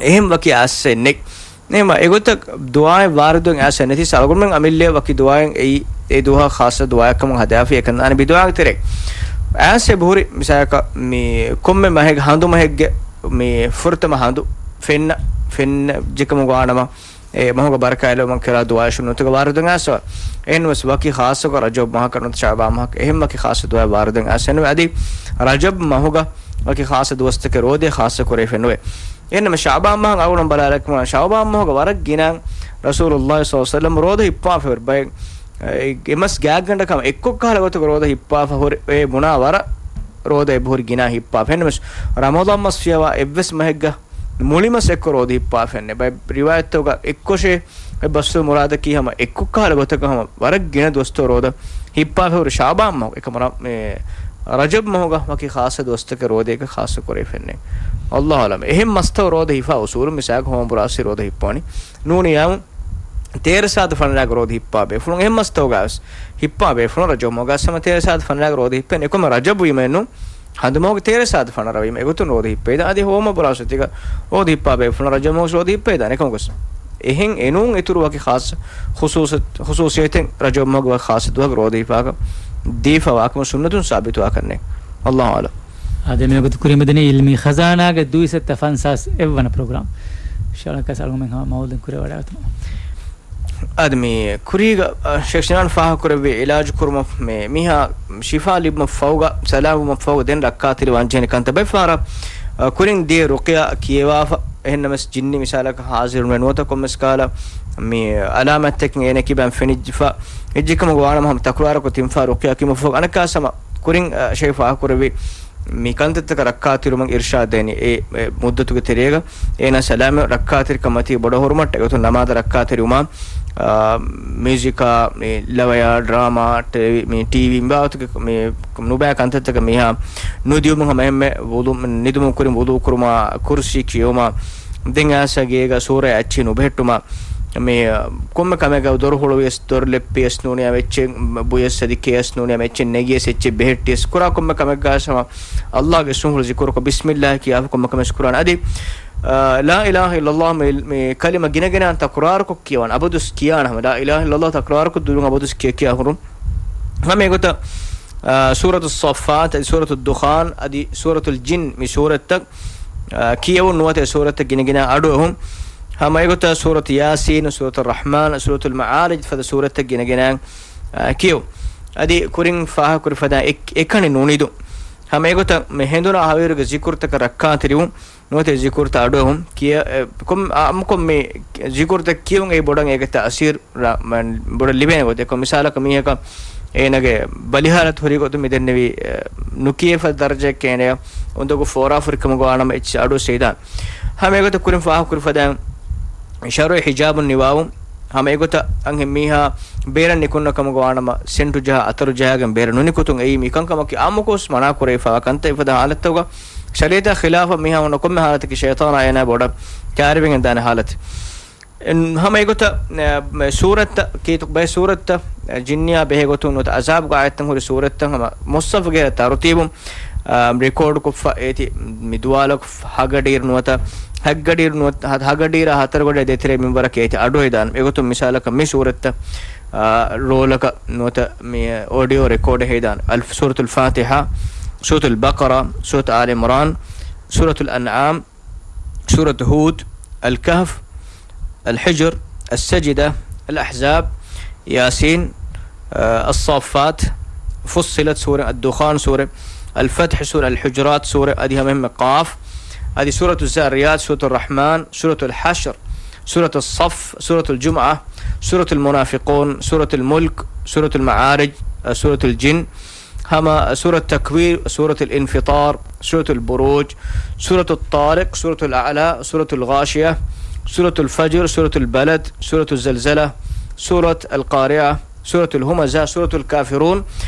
އެހެން ވަކި އައިސްފައެއް ނެތް. އެހެންވީމަ އެގޮތަށް ދުޢާއެއް ވާރިދުވެގެން އައިސްފައެއް ނެތި ސަ އަޅުގަނޑުމެން އަމިއްލައަށް ވަކި ދުޢާއެއް އެއީ އެ ދުވަހަށް ޚާއްޞަ ދުޢާއެއް ކަމަށް ހަދާފައި އެކަން ދާނެ ބިދުޢާގެ ތެރޭގަ. އައިސްފައި ބުހުރި މިސާލަކަށް މި ކޮންމެ މަހެއްގެ ހަނދު މަހެއްގެ މި ފުރަތަމަ ހަނދު ފެންނަ، ފެންނަ ޖެކަމުގަ ވާނަމަ އެ މަހުގަ ބަރަކާތް ލިބުމަށް ކުރާ ދުޢާއެއް ސުންނަތުގަ ވާރިދުވެގެން އައިސްފަ. އެހެންވެސް ވަކި ޚާއްޞަކޮށް ރަޖަބް މަހަކަށް ނުވަތަ ޝަޢުބާން މަހަކަށް އެހެން ވަކި ޚާއްޞަ ދުޢާއެއް ވާރިދުވެގެން އައިސްފައެއް ނުވޭ. އަދި ރަޖަބް މަހުގަ ވަކި ޚާއްޞަ ދުވަސްތަކެއް ރޯދައަށް ޚާއްޞަ ކުރެވިފައެއް ނުވޭ. އެހެންނަމަ ޝަޢުބާން މަހަށް އަޅުގަނޑު ބަލާލައްވާ ޝަޢުބާން މަހުގަ ވަރަށް ގިނަ ރަސޫލުﷲ ޞައްލަﷲު ޢަލައިހި ވަސައްލަމަ ރޯދަ ހިއްޕާފައި ބައެއް، އެ، އެ މަސް ގާތްގަނޑަކަށް އެއްކޮށް ކަހަލަ ގޮތަކަށް ރޯދަ ހިއްޕާފަ ހުރި އެ ބުނާ ވަރަށް ރޯދަ އެބަހުރި ގިނަ ހިއްޕާފަ. އެހެންނަމަސް ރަމަޟާން މަސް ފިޔަވާ އެއްވެސް މަހެއްގަ މުޅިމަސް އެއްކޮށް ރޯދަ ހިއްޕާފައެއް ނެތް. ބައެއް ރިވާޔަތްތަކުގަ އެއްކޮށޭ އެ ބަސްފުޅު މުރާދަކީ ހަމަ އެއްކޮށް ކަހަލަ ގޮތަކަށް ހަމަ ވަރަށް ގިނަ ދުވަސްތައް ރޯދަ ހިއްޕާފަ ހުރި ޝަޢުބާން މަހު. އެކަމަ ރަ-، މޭ، ރަޖަބް މަހުގަ ވަކި ޚާއްޞަ ދުވަސްތަކެއް ރޯދައަކަށް ޚާއްޞަ ކުރެވިފައެއް ނެތް. އައްލާހު އަޢުލަމް. އެހެން މަސްތައް ރޯދަ ހިފާ އުސޫލު މިސާލަކަށް ހޯމަ ބުރާސް ރޯދަ ހިއްޕާނީ. ނޫނިއްޔާމު ތޭރަ ސާތު ފަނަރައިގަ ރޯދަ ހިއްޕާ ބޭފުޅުން އެހެން މަސްތަކުގަވެސް ހިއްޕާ ބޭފުޅުން ރަޖަބް މަހުގަ ހަމަ ތޭރަ ސާތު ފަނަރައިގަ ރޯދަ ހިއްޕެން. އެކަމަ ރަޖަބު ވީމަ އެންނު ހަނދުމަހުގެ ތޭރަ ސާތު ފަނަރަ ވީމަ އެގޮތުން ރޯދަ ހިއްޕައިދާނެ. އަދި ހޯމަ ބުރާސް އޮތީގަ ރޯދަ ހިއްޕާ ބޭފުޅުން ރަޖަބް މަހުގަ ރޯދަ ހިއްޕައިދާނެ. އެކަމަކު އެހެން އެނޫން އިތުރު ވަކި ޚާއްޞަ ޚުސޫސަ-، ޚުސޫސިއްޔަތެއް ރަޖަބް މަހުގެ ވަކި ޚާއްޞަ ދުވަހަކަށް ރޯދަ ހިފާކަށް ދީފަ ވާކަމަށް ސުންނަތުން ސާބިތުވާކަށް ނެތް. އައްލާހު އަޢުލަމް. އާދެ، މިވަގުތު ކުރިމަދިނީ އިލްމީ ޚަޒާނާގެ ދުއިސައްތަ ފަންސާސް އެއްވަނަ ޕްރޮގްރާމް. އިންޝާﷲ އަޅުގަނޑުމެން ހަމަ މައުލޫދިން ކުރެވަޑައިގަތުމަށް. އަދި މި ކުރީގަ، އަ، ޝޭޚް ސިނާން ފާހަގަކުރެއްވި އިލާޖު ކުރުމަށް މި މީހާ ޝިފާ ލިބުމަށް ފަހުގަ، ސަލާމަތްވުމަށް ފަހުގަ ދެން ރައްކާތެރިވާން ޖެހޭނެ ކަންތައް ބައެއް ފަހަރަށް، އަ، ކުރިން ދިޔަ ރުޤިޔާ ކިޔަވާފަ، އެހެންނަމަވެސް ޖިންނި މިސާލަކަށް ހާޒިރު ނުވޭ ނުވަތަ ކޮންމެސް ކަހަލަ މި އަލާމާތްތަކެއް އޭނަ ކިބައިން ފެނިއްޖެފަ، އެއްޗެއް ކަމުގަ ވާނަމަ ހަމަ ތަކުރާރުކޮށް ތިން ފަހަރު ރުޤިޔާ ކިޔުމަށް ފަހުގަ އަނެއްކާވެސް ހަމަ ކުރިން، އަ، ޝޭޚް ފާހަގަކުރެއްވި މި ކަންތައްތަކަށް ރައްކާތެރިވުމަށް އިރްޝާދް ދޭނީ. އެ، އެ މުއްދަތުގެ ތެރޭގަ އޭނާ ސަލާމަތް ރައްކާތެރިކަން މަތީ ބޮޑަށް ހުރުމަށްޓަކައި އެގޮތުން ނަމާދަށް ރައްކާތެރިވުމާ، އާ، މިއުޒިކާ، މި ލަވަޔާ، ޑްރާމާ، ޓެލެވި-، މި ޓީވީ މި ބާވަތުގެ މި ނުބައި ކަންތައްތަކަށް މީހާ ނުދިޔުމުން ހަމަ އެންމެ ވުޟޫ، ނިދުމުން ކުރިން ވުޟޫ ކުރުމާ، ކުރުސީ ކިޔެވުމާ، ދެން އައިސް ގޭގަ ސޫރައެއް އައްޗި ނުބެހެއްޓުމާ، މި ކޮންމެ ކަމެއްގަ ދޮރު ހުޅުވިޔަސް، ދޮރު ލެއްޕިޔަސް ނޫނިޔާ އެއްޗެއް ބުޔަސް އަދި ކެޔަސް ނޫނިޔާ އެއްޗެއް ނެގިޔަސް އެއްޗެއް ބެހެއްޓިޔަސް، ކުރާ ކޮންމެ ކަމެއްގަ ހަމަ ﷲ ގެ އިސްމުފުޅު ޒިކުރުކޮށް، ބިސްމިއްލާހި ކިޔާފަ ކޮންމެ ކަމެއް ކުރާނެ. އަދި، އާ، ލާ އިލާހަ އިއްލައްލާހު މި، މި ކަލިމަ ގިނަގިނައިން ތަކުރާރުކޮށް ކިޔަވާނެ. އަބަދުސް ކިޔާނެ ހަމަ. ލާ އިލާހަ އިއްލައްލާހު ތަކުރާރުކޮށް ދުލުން އަބަދުސް ކިޔަ ކިޔާ ހުރުން. ހަމަ އެގޮތަށް، އާ، ސޫރަތު ޞައްފާތް، އަދި ސޫރަތު ދުޚާން، އަދި ސޫރަތުލް ޖިން މި ސޫރަތްތައް، އާ، ކިޔެވުން ނުވަތަ އެ ސޫރަތްތައް ގިނަގިނަ އަޑުއެހުން. ހަމަ އެގޮތަށް ސޫރަތު ޔާސީން، ސޫރަތު ރަޙްމާން، ސޫރަތުލް މަޢާރިޖް ފަދަ ސޫރަތްތައް ގިނަގިނަ، އާ، ކިޔެވުން. އަދި ކުރިން ފާހަގަކުރި ފަދަ އެ-، އެކަނި ނުނިދުން. ހަމަ އެގޮތަށް މި ހެނދުނާ ހަވީރުގެ ޒިކުރުތަކަށް ރައްކާތެރިވުން. ނުވަތަ ޒިކުރުތައް އަޑުއެހުން ކިޔަ-، އެ، ކޮން-، އާ، އާއްމުކޮށް މި ޒިކުރުތައް ކިޔެވުން އެއީ ބޮޑަށް އޭގެ ތައުސީރު ރަ-، މަ-، ބޮޑަށް ލިބޭނެ ގޮތެއް. ކޮން މިސާލަކަށް މީހަކަށް އޭނާގެ ބަލިހާލަތު ހުރި ގޮތުން މި ދެންނެވި، އެ، ނުކިޔޭ ފަދަ ދަރަޖައެއްގަ އޭނާ އުނދަގޫ ފޯރާފުރިކަމުގަ ވާނަމަ އެއްޗެއް އަޑު ސައިދާން. ހަމަ އެގޮތަށް ކުރިން ފާހަގަކުރި ފަދައިން ޝަރުޢީ ހިޖާބުން ނިވާވުން. ހަމަ އެގޮތަށް އަންހެން މީހާ ބޭރަށް ނިކުންނަ ކަމުގަ ވާނަމަ ސެންޓު ޖަހާ އަތަރު ޖަހާގެން ބޭރަށް ނުނިކުތުން އެއީ މިކަންކަމަކީ އާއްމުކޮށް މަނާކުރެވިފައިވާ ކަންތައް. އެފަދަ ހާލަތުގަ ޝަރީޢަތާ ޚިލާފަށް މީހާ ހުންނަ ކޮންމެ ހާލަތަކީ ޝައިޠާނާ އޭނާ ބޮޑަށް ކާރިވެގެން ދާނެ ހާލަތެއް. އެން-، ހަމަ އެގޮތަށް، އެ، މެ ސޫރަތްތައް، ކީތު ބައެއް ސޫރަތްތައް، އެ، ޖިންނިޔާ ބެހޭ ގޮތުން ނުވަތަ އަޒާބުގެ އާޔަތްތައް ހުރި ސޫރަތްތައް ހަމަ މުޞްޙަފުގެ ތަރުތީބުން، އާ، ރެކޯޑް ކޮށްފަ އޭތި މި ދުވާލަކު ހަގަޑިއިރު ނުވަތަ ހައްގަޑިއިރު ނުވަތަ ހަ-، ހަގަޑިއިރާ ހަތަރުގަޑި ދޭތެރޭ މިންވަރަކަށް އޭތި އަޑު ހެދާނެ. އެގޮތުން މިސާލަކަށް މި ސޫރަތްތައް، އާ، ރޯލަކަށް ނުވަތަ މި އޯޑިއޯ ރެކޯޑެއް ހެދާނެ. އަލް-، ސޫރަތުލް ފާތިޙާ، ސޫރަތުލް ބަޤަރާ، ސޫރަތު އާލި ޢިމްރާން، ސޫރަތުލް އަންޢާމް، ސޫރަތު ހޫދް، އަލް ކަހްފް، އަލް ޙިޖްރު، އައްސަޖިދާ، އަލް އަޙްޒާބް، ޔާސީން، އައް، އައްޞާއްފާތް، ފުއްޞިލަތް ސޫރަ، އައްދުޚާން ސޫރަ، އަލް ފަތްޙު ސޫރަ، އަލް ޙުޖުރާތް ސޫރަ، އަދި ހަމައެހެންމެ ޤާފް، އަދި ސޫރަތު ޒާރިޔާތް، ސޫރަތު ރަޙްމާން، ސޫރަތުލް ޙަޝްރު، ސޫރަތު ޞައްފް، ސޫރަތުލް ޖުމުޢާ، ސޫރަތުލް މުނާފިޤޫން، ސޫރަތުލް މުލްކް، ސޫރަތުލް މަޢާރިޖް، އަ، ސޫރަތުލް ޖިން، ހަމަ ސޫރަތު ތަކްވީރް، ސޫރަތުލް އިންފިޠާރް، ސޫރަތުލް ބުރޫޖް، ސޫރަތު ޠާރިޤް، ސޫރަތުލް އަޢްލާ، ސޫރަތުލް ޣާޝިޔާ، ސޫރަތުލް ފަޖްރު، ސޫރަތުލް ބަލަދް، ސޫރަތު ޒަލްޒަލާ، ސޫރަތު އަލްޤާރިޢާ، ސޫރަތުލް ހުމަޒާ، ސޫރަތުލް ކާފިރޫން،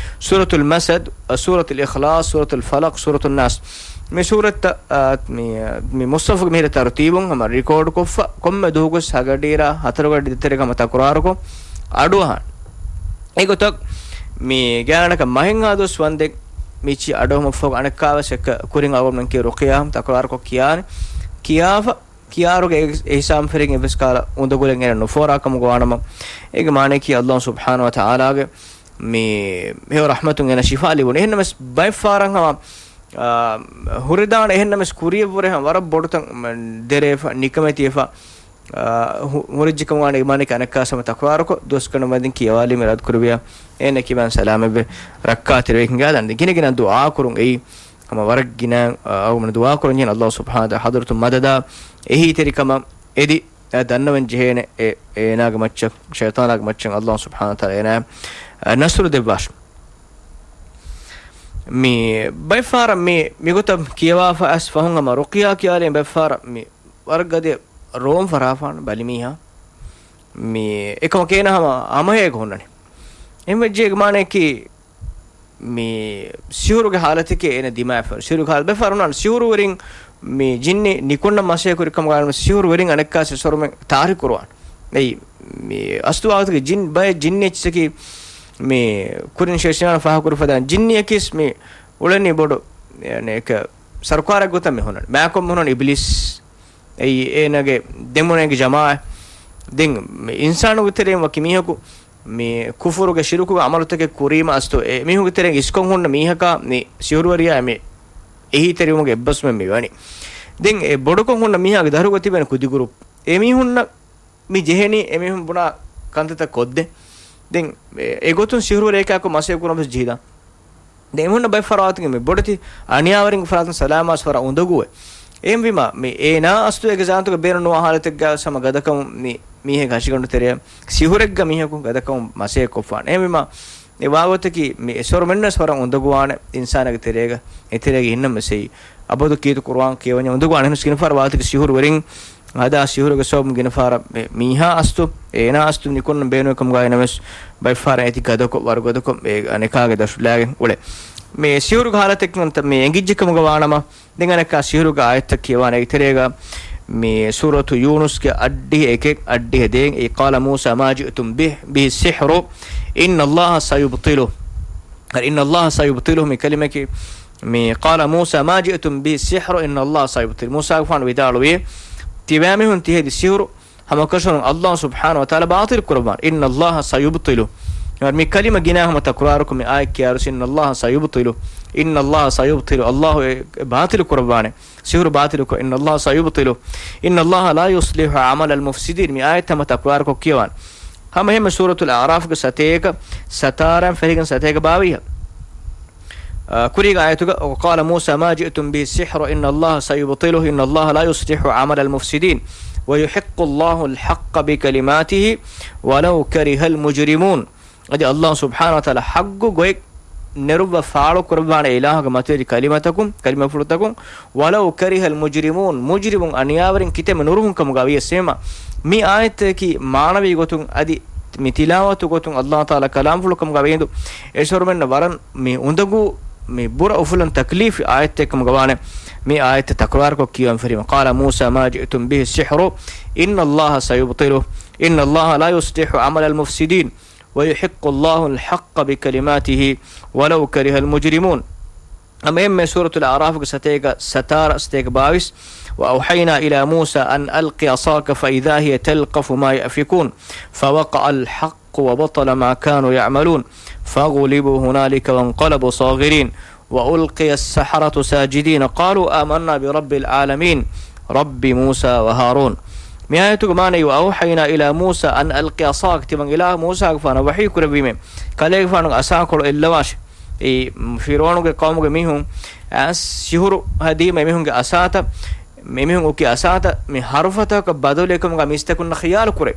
ސޫރަތުލް މަސަދް، ސޫރަތުލް އިޚްލާޞް، ސޫރަތުލް ފަލަޤް، ސޫރަތުން ނާސް. މި ސޫރަތްތައް، އާ، މި، މި މުޞްޙަފުގެ މިހިރަ ތަރުތީބުން ހަމަ ރިކޯޑް ކޮށްފަ، ކޮންމެ ދުވަހަކުވެސް ހަގަޑިއިރާ ހަތަރުގަޑި ދޭތެރޭގަ ހަމަ ތަކުރާރުކޮށް އަޑުއަހާނެ. އެގޮތަށް މި ގާތްގަނޑަކަށް މަހެއްހާ ދުވަސް ވަންދެން މި އެއްޗިހި އަޑުއެހުމަށްފަހު އަނެއްކާވެސް އެއްކަ ކުރިން އަޅުގަނޑުމެން ކިޔޭ ރުޤިޔާ ތަކުރާރުކޮށް ކިޔާނެ. ކިޔާފަ، ކިޔާރުގެ އެ-، އެހިސާބުން ފެށިގެން އެއްވެސް ކަހަލަ އުނދަގުލެއް އޭނަ ނުފޯރާ ކަމުގަ ވާނަމަ، އޭގެ މާނައަކީ ﷲ ސުބްޙާނަހޫ ވަތަޢާލާގެ މި ހެޔޮ ރަޙްމަތުން އޭނަ ޝިފާ ލިބުނު. އެހެންނަމަވެސް ބައެއް ފަހަރަށް ހަމަ، އާ، ހުރެދާނެ އެހެންނަމަވެސް ކުރިޔަށްވުރެ ހަމަ ވަރަށް ބޮޑުތަން ދެރަވެފަ، ނިކަމެތިވެފަ، އާ، ހު-، ހުރެއްޖެކަމުގަ ވާނެ އިމާނެކޭ އަނެއްކާވެސް ހަމަ ތަކުރާރުކޮށް، ދުވަސްގަނޑު ވަންދެން ކިޔަވާލީމަ އިރާދަކުރެއްވިޔާ، އޭނަ ކިބައިން ސަލާމަތްވެ ރައްކާތެރިވެ ހިނގާލަން. ދެން ގިނަގިނަ ދުޢާކުރުން އެއީ ހަމަ ވަރަށް ގިނަ، އަ، އަޅުގަނޑު ދުޢާކުރަން ޖެހޭނެ ﷲ ސުބްޙާނަހޫ ވަތަޢާލާ ޙަޟްރަތުން މަދަދާ އެހީތެރިކަމަށް އެދި، އަ، ދަންނަވަން ޖެހޭނެ އެ، އޭނާގެ މައްޗަށް، ޝައިޠާނާގެ މައްޗަށް ﷲ ސުބްޙާނަހޫ ވަތަޢާލާ އޭނާ، އަ، ނަޞްރު ދެއްވާށި. މި ބައެއް ފަހަރަށް މި، މިގޮތަށް ކިޔަވާފަ އައިސް ފަހުން ހަމަ ރުޤިޔާ ކިޔާލީ ބައެއް ފަހަރަށް މި ވަރަށް ގަދަ ރޯން ފަރާފާން ބަލި މީހާ. މި އެކަމަކު އޭނާ ހަމަ ހަމަހޭގަ ހުންނަނީ. އެހެން ވެއްޖެ އޭގެ މާނައަކީ މި ސިހުރުގެ ހާލަތެކޭ އޭނަ ދިމާވެފަ. ސިހުރުގެ ހާލަތު ބައެއް ފަހަރު ހުންނާނެ ސިހުރުވެރިން މި ޖިންނި ނިކުންނަން މަސައްކަތް ކުރި ކަމުގަ ސިހުރުވެރިން އަނެއްކާވެސް ސޮރުމެއް ތާރި ކުރުވާނެ. އެއީ މި އަސްލު ވާގޮތުގެ ޖިން ބައެއް ޖިންނި އެއްޗިއްސަކީ މި ކުރިން ޝައިޠާނާ ފާހަގަކުރި ފަދަ ޖިންނިއަކީސް މި އުޅެނީ ބޮޑު އެކަ ސަރުކާރެއް ގޮތަށް މި ހުންނަނީ. މާކޮން މި ހުންނަނީ އިބްލީސް. އެއީ އޭނާގެ ދެމުނޭގެ ޖަމާޢަތް. ދެން މި އިންސާނުގެ ތެރެއިން ވަކި މީހަކު މި ކުފުރުގެ ޝިރުކުގެ ޢަމަލުތަކެއް ކުރީމަ އަސްތު އެ މީހުންގެ ތެރެއިން އިސްކޮށް ހުންނަ މީހަކާ މި ސިހުރުވެރިޔާ މި އެހީތެރިވުމުގެ އެއްބަސްވުމެއް މި ވަނީ. ދެން އެ ބޮޑުކޮށް ހުންނަ މީހާގެ ދަރުގަ ތިބެން ކުދި ގުރޫޕް. އެ މީހުންނަށް މި ޖެހެނީ އެ މީހުން ބުނާ ކަންތައްތައް ކޮށްދޭ. ދެން އެ، އެގޮތުން ސިހުރުވެރިޔަކާކު މަސައްކަތް ކުރުން ވެސް ޖެހިދާނެ. ދެން އެމީހުންނަށް ބައެއް ފަހަރު ވާގޮތުން މި ބޮޑެތި އަނިޔާވެރިންގެ ފަރާތުން ސަލާމާސް ވަރަށް އުނދަގޫވޭ. އެހެންވީމަ، މި އޭނާ އަސްލު އޭގެ ޒާތުގަ ބޭނުން ނުވާ ހާލަތެއްގަ ހަމަ ގަދަކަމުން މި މީހެއްގެ ހަށިގަނޑު ތެރެއަށް ސިހުރެއްގަ މީހަކު ގަދަކަމުން މަސައްކަތް ކޮށްފާނެ. އެހެންވީމަ، އެ ވާގޮތަކީ މި އެސޮރުމެންނަސް ވަރަށް އުނދަގޫވާނެ އިންސާނާގެ ތެރޭގަ، އެތެރޭގަ އިންނަމަސް އެއީ. އަބަދު ކީރިތި ޤުރުއާން ކިޔަވަންޏާ އުނދަގޫވާނެ. އެހެނަސް ގިނަ ފަހަރަށް ވާގޮތަކީ ސިހުރުވެރިން ހަދާ ސިހުރުގެ ސަބަބުން ގިނަ ފަހަރަށް މި-، މީހާ އަސްތު، އޭނާ އަސްތު ނިކުންނަން ބޭނުން ކަމުގައި ނަމަވެސް، ބައެއް ފަހަރަށް އެތި ގަދަކޮށް، ވަރުގަދަކޮށް، އެ ނިކާގެ ދަށު ލާގެން އުޅޭ. މި ސިހުރުގެ ހާލަތެއް ކަންތައް މި އެނގިއްޖެ ކަމުގަ ވާނަމަ، ދެން އަނެއްކާ ސިހުރުގެ އާޔަތްތައް ކިޔަވާނެ އެތެރޭގަ، މި ސޫރަތު ޔޫނުސްގެ އައްޑިހަ އެކެއް، އައްޑިހަ ދޭއް، އެ، "قال موسى ما جئتم به، به السحر، إن الله سيبطله." އަރ، "إن الله سيبطله" މި ކަލިމަކީ، މި "قال موسى ما جئتم به السحر، إن الله سيبطله." މޫސާގެފާނު ވިދާޅުވި، ތިބާމީހުން ތިހެދި ސިހުރު ހަމަކަށަވަރުން ﷲ ސުބްޙާނަހޫ ވަތަޢާލާ ބާޠިލު ކުރައްވާނެ. إن الله سيبطله. މި ކަލިމަ ގިނަ ހަމަ ތަކުރާރުކޮށް މި އާޔަތް ކިޔާރުސި، إن الله سيبطله، إن الله سيبطله، ﷲ އެ، އެ ބާޠިލު ކުރައްވާނެ. ސިހުރު ބާޠިލުކޮށް، إن الله سيبطله، إن الله لا يصلح عمل المفسدين. މި އާޔަތް ހަމަ ތަކުރާރުކޮށް ކިޔަވާނެ. ހަމަ އެހެންމެ ސޫރަތުލް އަޢުރާފްގެ ސަތޭކަ، ސަތާރައިން ފެށިގެން ސަތޭކަ ބާވީހަށް. އާ، ކުރީގެ އާޔަތުގަ، "وقال موسى ما جئتم به السحر، إن الله سيبطله، إن الله لا يصلح عمل المفسدين، ويحق الله الحق بكلماته، ولو كره المجرمون." އަދި ﷲ ސުބްޙާނަހޫ ވަތަޢާލާ ޙައްޤު ގޮތް ނެރުއްވާ ފާޅު ކުރައްވާނެ އިލާހުގެ މަތިވެރި ކަލިމަތަކުން، ކަލިމަފުޅުތަކުން، "ولو كره المجرمون"، މުޖްރިމުން އަނިޔާވެރިން ކިތަންމެ ނުރުހުން ކަމުގަ ވިޔަސް އެހެންމަ، މި އާޔަތަކީ މާނަވީ ގޮތުން އަދި މި ތިލާވަތު ގޮތުން ﷲ ތަޢާލާ ކަލާމްފުޅު ކަމުގަ ވޭނދު، އެސޮރުމެންނަށް ވަރަށް މި އުނދަގޫ، މި ބުރަ އުފުލަން ތަކްލީފު އާޔަތެއް ކަމުގަ ވާނެ. މި އާޔަތް ތަކުރާރުކޮށް ކިޔަވަން ފެށީމަ، "قال موسى ما جئتم به السحر، إن الله سيبطله، إن الله لا يصلح عمل المفسدين، ويحق الله الحق بكلماته، ولو كره المجرمون." ހަމަ އެހެންމެ ސޫރަތުލް އަޢުރާފްގެ ސަތޭކަ ސަތާރަ، ސަތޭކަ ބާވީސް، "وأوحينا إلى موسى أن ألق عصاك فإذا هي تلقف ما يأفكون، فوقع الحق وبطل ما كانوا يعملون، فغلبوا هنالك وانقلبوا صاغرين، وألقي السحرة ساجدين، قالوا آمنا برب العالمين، رب موسى وهارون." މި އާޔަތުގެ މާނަ، "وأوحينا إلى موسى أن ألق عصاك"، ތިމަން އިލާހު މޫސާގެފާނަށް ވަޙީ ކުރެއްވީމޭ، ކަލޭގެފާނުގެ އަސާކޮޅު އެއްލަވާށޭ. އެ ފިރުޢައުނުގެ ޤައުމުގެ މީހުން، އަ، ސިހުރު ހަދީމަ އެމީހުންގެ އަސާތައް، އެމީހުން އުކި އަސާތައް މި ޙަރުފަތަކަށް ބަދަލުވިކަމުގަ މީސްތަކުންނަށް ޚިޔާލު ކުރޭ.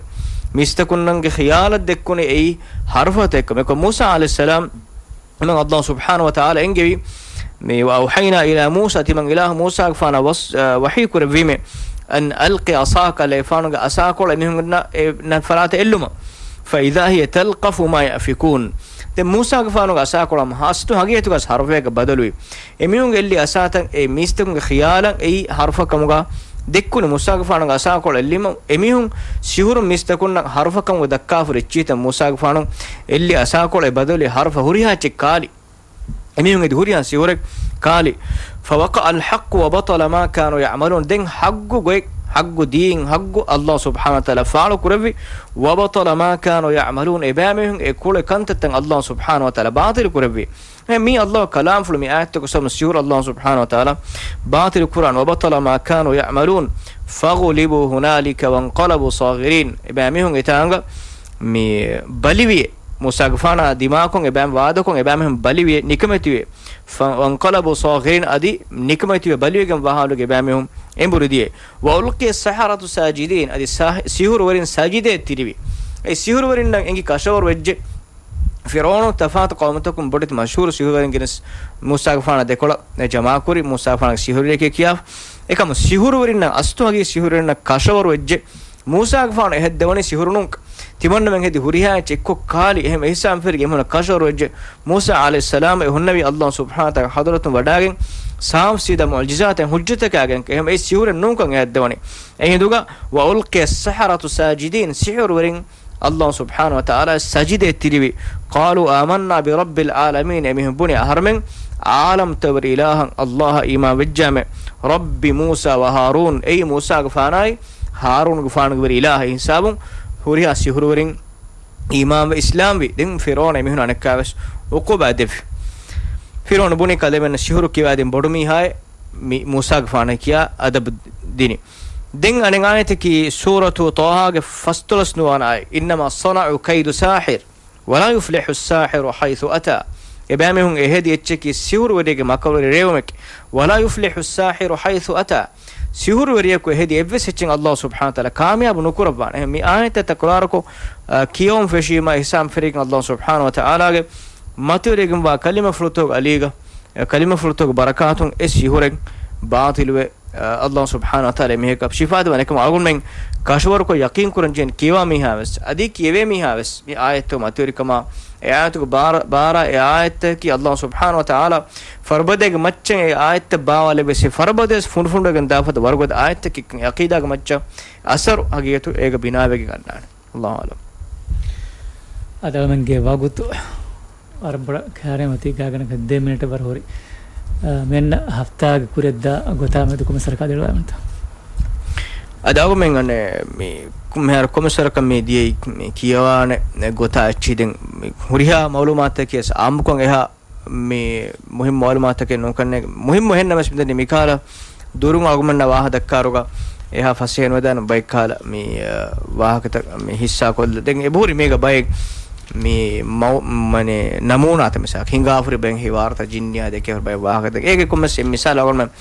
މީސްތަކުންނަންގެ ޚިޔާލަށް ދެއްކުނީ އެއީ ޙަރުފަތައްކަމެއް. މޫސާ ޢަލައިހިއްސަލާމް އެމަން ﷲ ސުބްޙާނަހޫ ވަތަޢާލާ އެންގެވި، މި، "وأوحينا إلى موسى"، ތިމަން އިލާހު މޫސާގެފާނަށް ވަސް-، އަ، ވަޙީ ކުރެއްވީމޭ، "أن ألق عصاك"، އަލް އެފާނުގެ އަސާކޮޅު އެމީހުންނަށް އެ ނަ-، ފަރާތަށް އެއްލުމަށް. "فإذا هي تلقف ما يأفكون." ދެން މޫސާގެފާނުގެ އަސާކޮޅު ހަމަ ހާސްތު ހަގީގަތުގަސް ޙަރުފައެއްގަ ބަދަލުވި. އެމީހުންގެ އެއްލި އަސާތައް އެ މީސްތަކުންގެ ޚިޔާލަށް އެއީ ޙަރުފަކަމުގަ ދެއްކުނު މޫސާގެފާނުގެ އަސާކޮޅު އެއްލީމަ، އެމީހުން ސިހުރު މީސްތަކުންނަށް ޙަރުފަކަމުގެ ދައްކާފަ ރިއްޗީތަ މޫސާގެފާނު އެއްލި އަސާކޮޅު އެ ބަދަލުވި ޙަރުފަ ހުރިހާ އެއްޗެއް ކާލި. އެމީހުން އެދި ހުރިހާ ސިހުރެއް ކާލި. "فوقع الحق وبطل ما كانوا يعملون." ދެން ޙައްޤު ގޮތް، ޙައްޤު ދީން، ޙައްޤު ﷲ ސުބްޙާނަހޫ ވަތަޢާލާ ފާޅު ކުރެއްވި. "وبطل ما كانوا يعملون." އެބައިމީހުން އެ ކުޅެ ކަންތައްތައް ﷲ ސުބްޙާނަހޫ ވަތަޢާލާ ބާޠިލު ކުރެއްވި. އެ މީ ﷲ ކަލާމްފުޅު މި އާޔަތްތަކު ސަބަބުން ސިހުރު ﷲ ސުބްޙާނަހޫ ވަތަޢާލާ ބާޠިލު ކުރާން. "وبطل ما كانوا يعملون، فغلبوا هنالك وانقلبوا صاغرين." އެބައިމީހުން އެތާނގަ މި ބަލިވިޔޭ. މޫސާގެފާނާ ދިމާކޮށް އެބައިމީހުން ވާދަކޮށް އެބައިމީހުން ބަލިވިޔޭ، ނިކަމެތިވިޔޭ. ފަ-، "وانقلبوا صاغرين"، އަދި ނިކަމެތިވެ ބަލިވެގެން ވާހާލުގެ އެބައިމީހުން އެނބުރި ދިޔޭ. "وألقي السحرة ساجدين"، އަދި ސާ-، ސިހުރުވެރިން ސަޖިދައަށް ތިރިވި. އެ ސިހުރުވެރިންނަށް އެނގި ކަށަވަރު ވެއްޖެ. ފިރުޢައުނު ތަފާތު ޤައުމުތަކުން ބޮޑެތި މަޝްހޫރު ސިހުރުވެރިން ގެނެސް މޫސާގެފާނާ ދެކޮޅަށް ޖަމާކުރި، މޫސާގެފާނަށް ސިހުރުވެރިޔަކޭ ކިޔާފަ. އެކަމު ސިހުރުވެރިންނަށް އަސްތު ހަގީ ސިހުރުވެރިންނަށް ކަށަވަރު ވެއްޖެ. މޫސާގެފާނު އެހެއްދެވަނީ ސިހުރުނޫން. ތިމަންނަމެން ހެދި ހުރިހާ އެއްޗެއްކޮށް ކާލި. އެހެން އިހްސާން ފެރިގެން އެމީހުންނަށް ކަށަވަރު ވެއްޖެ. މޫސާ ޢަލައިހިއްސަލާމް އެ ހުންނެވީ ﷲ ސުބްޙާނަހޫ ވަތަޢާލާގެ ޙަޟްރަތުން ވަޑާގެން ސާފު ސީދާ މުޢުޖިޒާތެއް ޙުއްޖަތަކާގެން. އެހެން އެއީ ސިހުރެއް ނޫންކަން އެހެއްދެވަނީ. އެހިނދުގަ "وألقي السحرة ساجدين"، ސިހުރުވެރިން ﷲ ސުބްޙާނަހޫ ވަތަޢާލާ ސަޖިދައަށް ތިރިވި. "قالوا آمنا برب العالمين"، އެމީހުން ބުނި އަހަރުމެން ޢާލަމްތައް ވެރި އިލާހަށް ﷲ އަށް އީމާން ވެއްޖާމެ. "رب موسى وهارون"، އެއީ މޫސާގެފާނާއި ހާރޫނުގެފާނުގެ ވެރި އިލާހެއް ހިސާބުން ހުރިހާ ސިހުރުވެރިން އީމާންވެ އިސްލާމްވި. ދެން ފިރުޢައުނު އެމީހުން އަނެއްކާވެސް ޢުޤޫބާ ދެއްވި. ފިރުޢައުނު ބުނި ކަލޭމެންނަށް ސިހުރު ކިޔަވާދިން ބޮޑު މީހާއޭ މި މޫސާގެފާނަށް ކިޔާ އަދަބު ދިނީ. ދެން އަނެއް އާޔަތަކީ ސޫރަތު ޠާހާގެ ފަސްދޮޅަސް ނުވަ އާޔަތް، "إنما صنعوا كيد ساحر ولا يفلح الساحر حيث أتى." އެބައިމީހުން އެހެދި އެއްޗަކީ ސިހުރުވެރިއެއްގެ މަކަރުވެރި ރޭވުމެކޭ. "ولا يفلح الساحر حيث أتى." ސިހުރުވެރިޔަކު އެހެދި އެއްވެސް އެއްޗެއް ﷲ ސުބްޙާނަހޫ ވަތަޢާލާ ކާމިޔާބު ނުކުރައްވާނެ. އެހެން މި އާޔަތްތައް ތަކުރާރުކޮށް، އަ، ކިޔަވަން ފެށީމާ އިހްސާން ފެރިގެން ﷲ ސުބްޙާނަހޫ ވަތަޢާލާގެ މަތިވެރިވެގެންވާ ކަލިމަފުޅުތަކުގެ އަލީގަ، އެ ކަލިމަފުޅުތަކުގެ ބަރަކާތުން އެ ސިހުރެއް ބާޠިލުވެ، އަ، ﷲ ސުބްޙާނަހޫ ވަތަޢާލާ މީހަކަށް ޝިފާ ދެވާނެ ކަމަށް އަޅުގަނޑުމެން ކަށަވަރުކޮށް ޔަޤީން ކުރަން ޖެހޭނެ ކިޔަވާ މީހާވެސް، އަދި ކިޔެވޭ މީހާވެސް މި އާޔަތްތައް މަތިވެރިކަމާ، އެ އާޔަތުގެ ބާރަ، ބާރަ، އެ އާޔަތަކީ ﷲ ސުބްޙާނަހޫ ވަތަޢާލާ ފަރުބަދައިގެ މައްޗަށް އެ އާޔަތްތައް ބާވާލެއްވިޔަސް، އެ ފަރުބަދަޔަސް ފުނޑުފުނޑުވެގެން ދާފަދަ ވަރުގަދަ އާޔަތްތަކެއް ކަން ޢަޤީދާގެ މައްޗަށް އަސަރު ހަގީގަތު އޭގަ ބިނާވެގެން އަންނާނެ. ﷲ އަޢުލަމް. އަދި އަޅުމެންގެ ވަގުތު ވަރަށް ބޮޑަށް ކައިރިން އޮތީ ގާތްގަނޑަކަށް ދެ މިނެޓެއް ވަރަށް ހުރި. އަ، މިއަންނަ ހަފްތާގެ ކުރިއަށްދާ ގޮތާ މެދު ކޮންމެސް ވަރަކަށް ދެއްވާމެންތޯ؟ އަދި އަޅުގަނޑުމެން އަނެއް މި ކު-، މިހާރު ކޮންމެސް ވަރަކަށް މި ދިޔައީ މި ކިޔަވާނެ ގޮތާ އެއްޗިހި. ދެން މި ހުރިހާ މަޢުލޫމާތަކީ ވެސް އާއްމުކޮށް އެހާ މި މުހިއްމު މަޢުލޫމާތަކެއް ނޫންކަން، މުހިއްމު އެހެންނަމަވެސް މިދަނީ މިކަހަލަ ދުރުން އަޅުގަނޑުމެންނަށް ވާހަކަ ދައްކާއިރުގަ އެހާ ފަސޭހަ ނުވެދާނެ ބައެއް ކަހަލަ މި، އަ، ވާހަކަތައް މި ހިއްސާކޮށްލަ. ދެން އެބަހުރި މީގަ ބައެއް މި މައު-، މަނެ ނަމޫނާތައް މިސާލަކަށް ހިނގާފަހުރި ބައެއް ހިވާރުތައް ޖިންނިއާ ދެކޭފަހުރި ބައެއް ވާހަކަތައް. އޭގެ ކޮންމެސް އެއް މިސާލު އަޅުގަނޑުމެން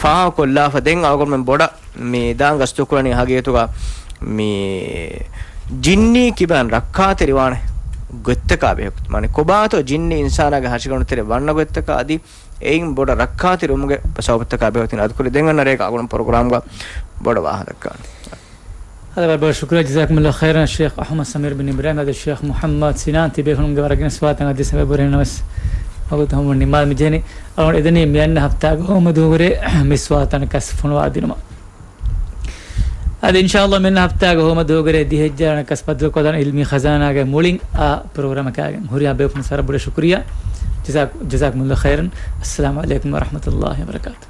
ފާހަގަކޮށްލާފަ ދެން އަޅުގަނޑުމެން ބޮޑަށް މި ދާން ގަސްތުކުރަނީ ހަގީގަތުގަ މި ޖިންނީ ކިބައިން ރައްކާތެރިވާނެ ގޮތްތަކާ ބެހޭ. މާނަ ކޮބާތޯ ޖިންނީ އިންސާނާގެ ހަށިގަނޑު ތެރެ ވަންނަ ގޮތްތަކާ އަދި އެއިން ބޮޑަށް ރައްކާތެރިވުމުގެ ސަބަބުތަކާ ބެހޭ. އަޅުގަނޑު ކުރި ދެން އަންނަ ރޭގަ އަޅުގަނޑު ޕްރޮގްރާމްގަ ބޮޑަށް ވާހަކަ ދައްކާނެ. ހަދަ ބަރަށް ޝުކުރިއްޔާ، ޖަޒާކުމުﷲ ޚައިރަން ޝޭޚް އަޙްމަދު ސަމީރު ބިން އިބްރާހިމް އަދި ޝޭޚް މުޙައްމަދު ސިނާން ތިބޭފުޅުންގެ ވަރަށް ގިނަ ސުވާލުތައް އަދި ސަބަބު ހުރެންނަމަސް ވަގުތު ހަމަ ނިމާލް މިޖެހެނީ. އަޅުގަނޑު އެދެނީ މިއަންނަ ހަފްތާގެ ހޯމަ ދުވަހުގެ މި ސުވާލުތައް އަނެއްކާސް ފޮނުވާ ދިނުމަށް. އަދި އިންޝާﷲ މިއަންނަ ހަފްތާގެ ހޯމަ ދުވަހުގެ ދިހައެއްޖަހަ އަނެއްކާސް ބައްދަލުކޮށްލާނަން ޢިލްމީ ޚަޒާނާގެ މުޅިން އާ ޕްރޮގްރާމަކާގެން. ހުރިހާ ބޭފުޅުން ވަރަށް ބޮޑަށް ޝުކުރިއްޔާ. ޖަޒާ-، ޖަޒާކުމުﷲ ޚައިރަން. އައްސަލާމު ޢަލައިކުމް ވަރަޙްމަތުﷲ ވަބަރަކާތު.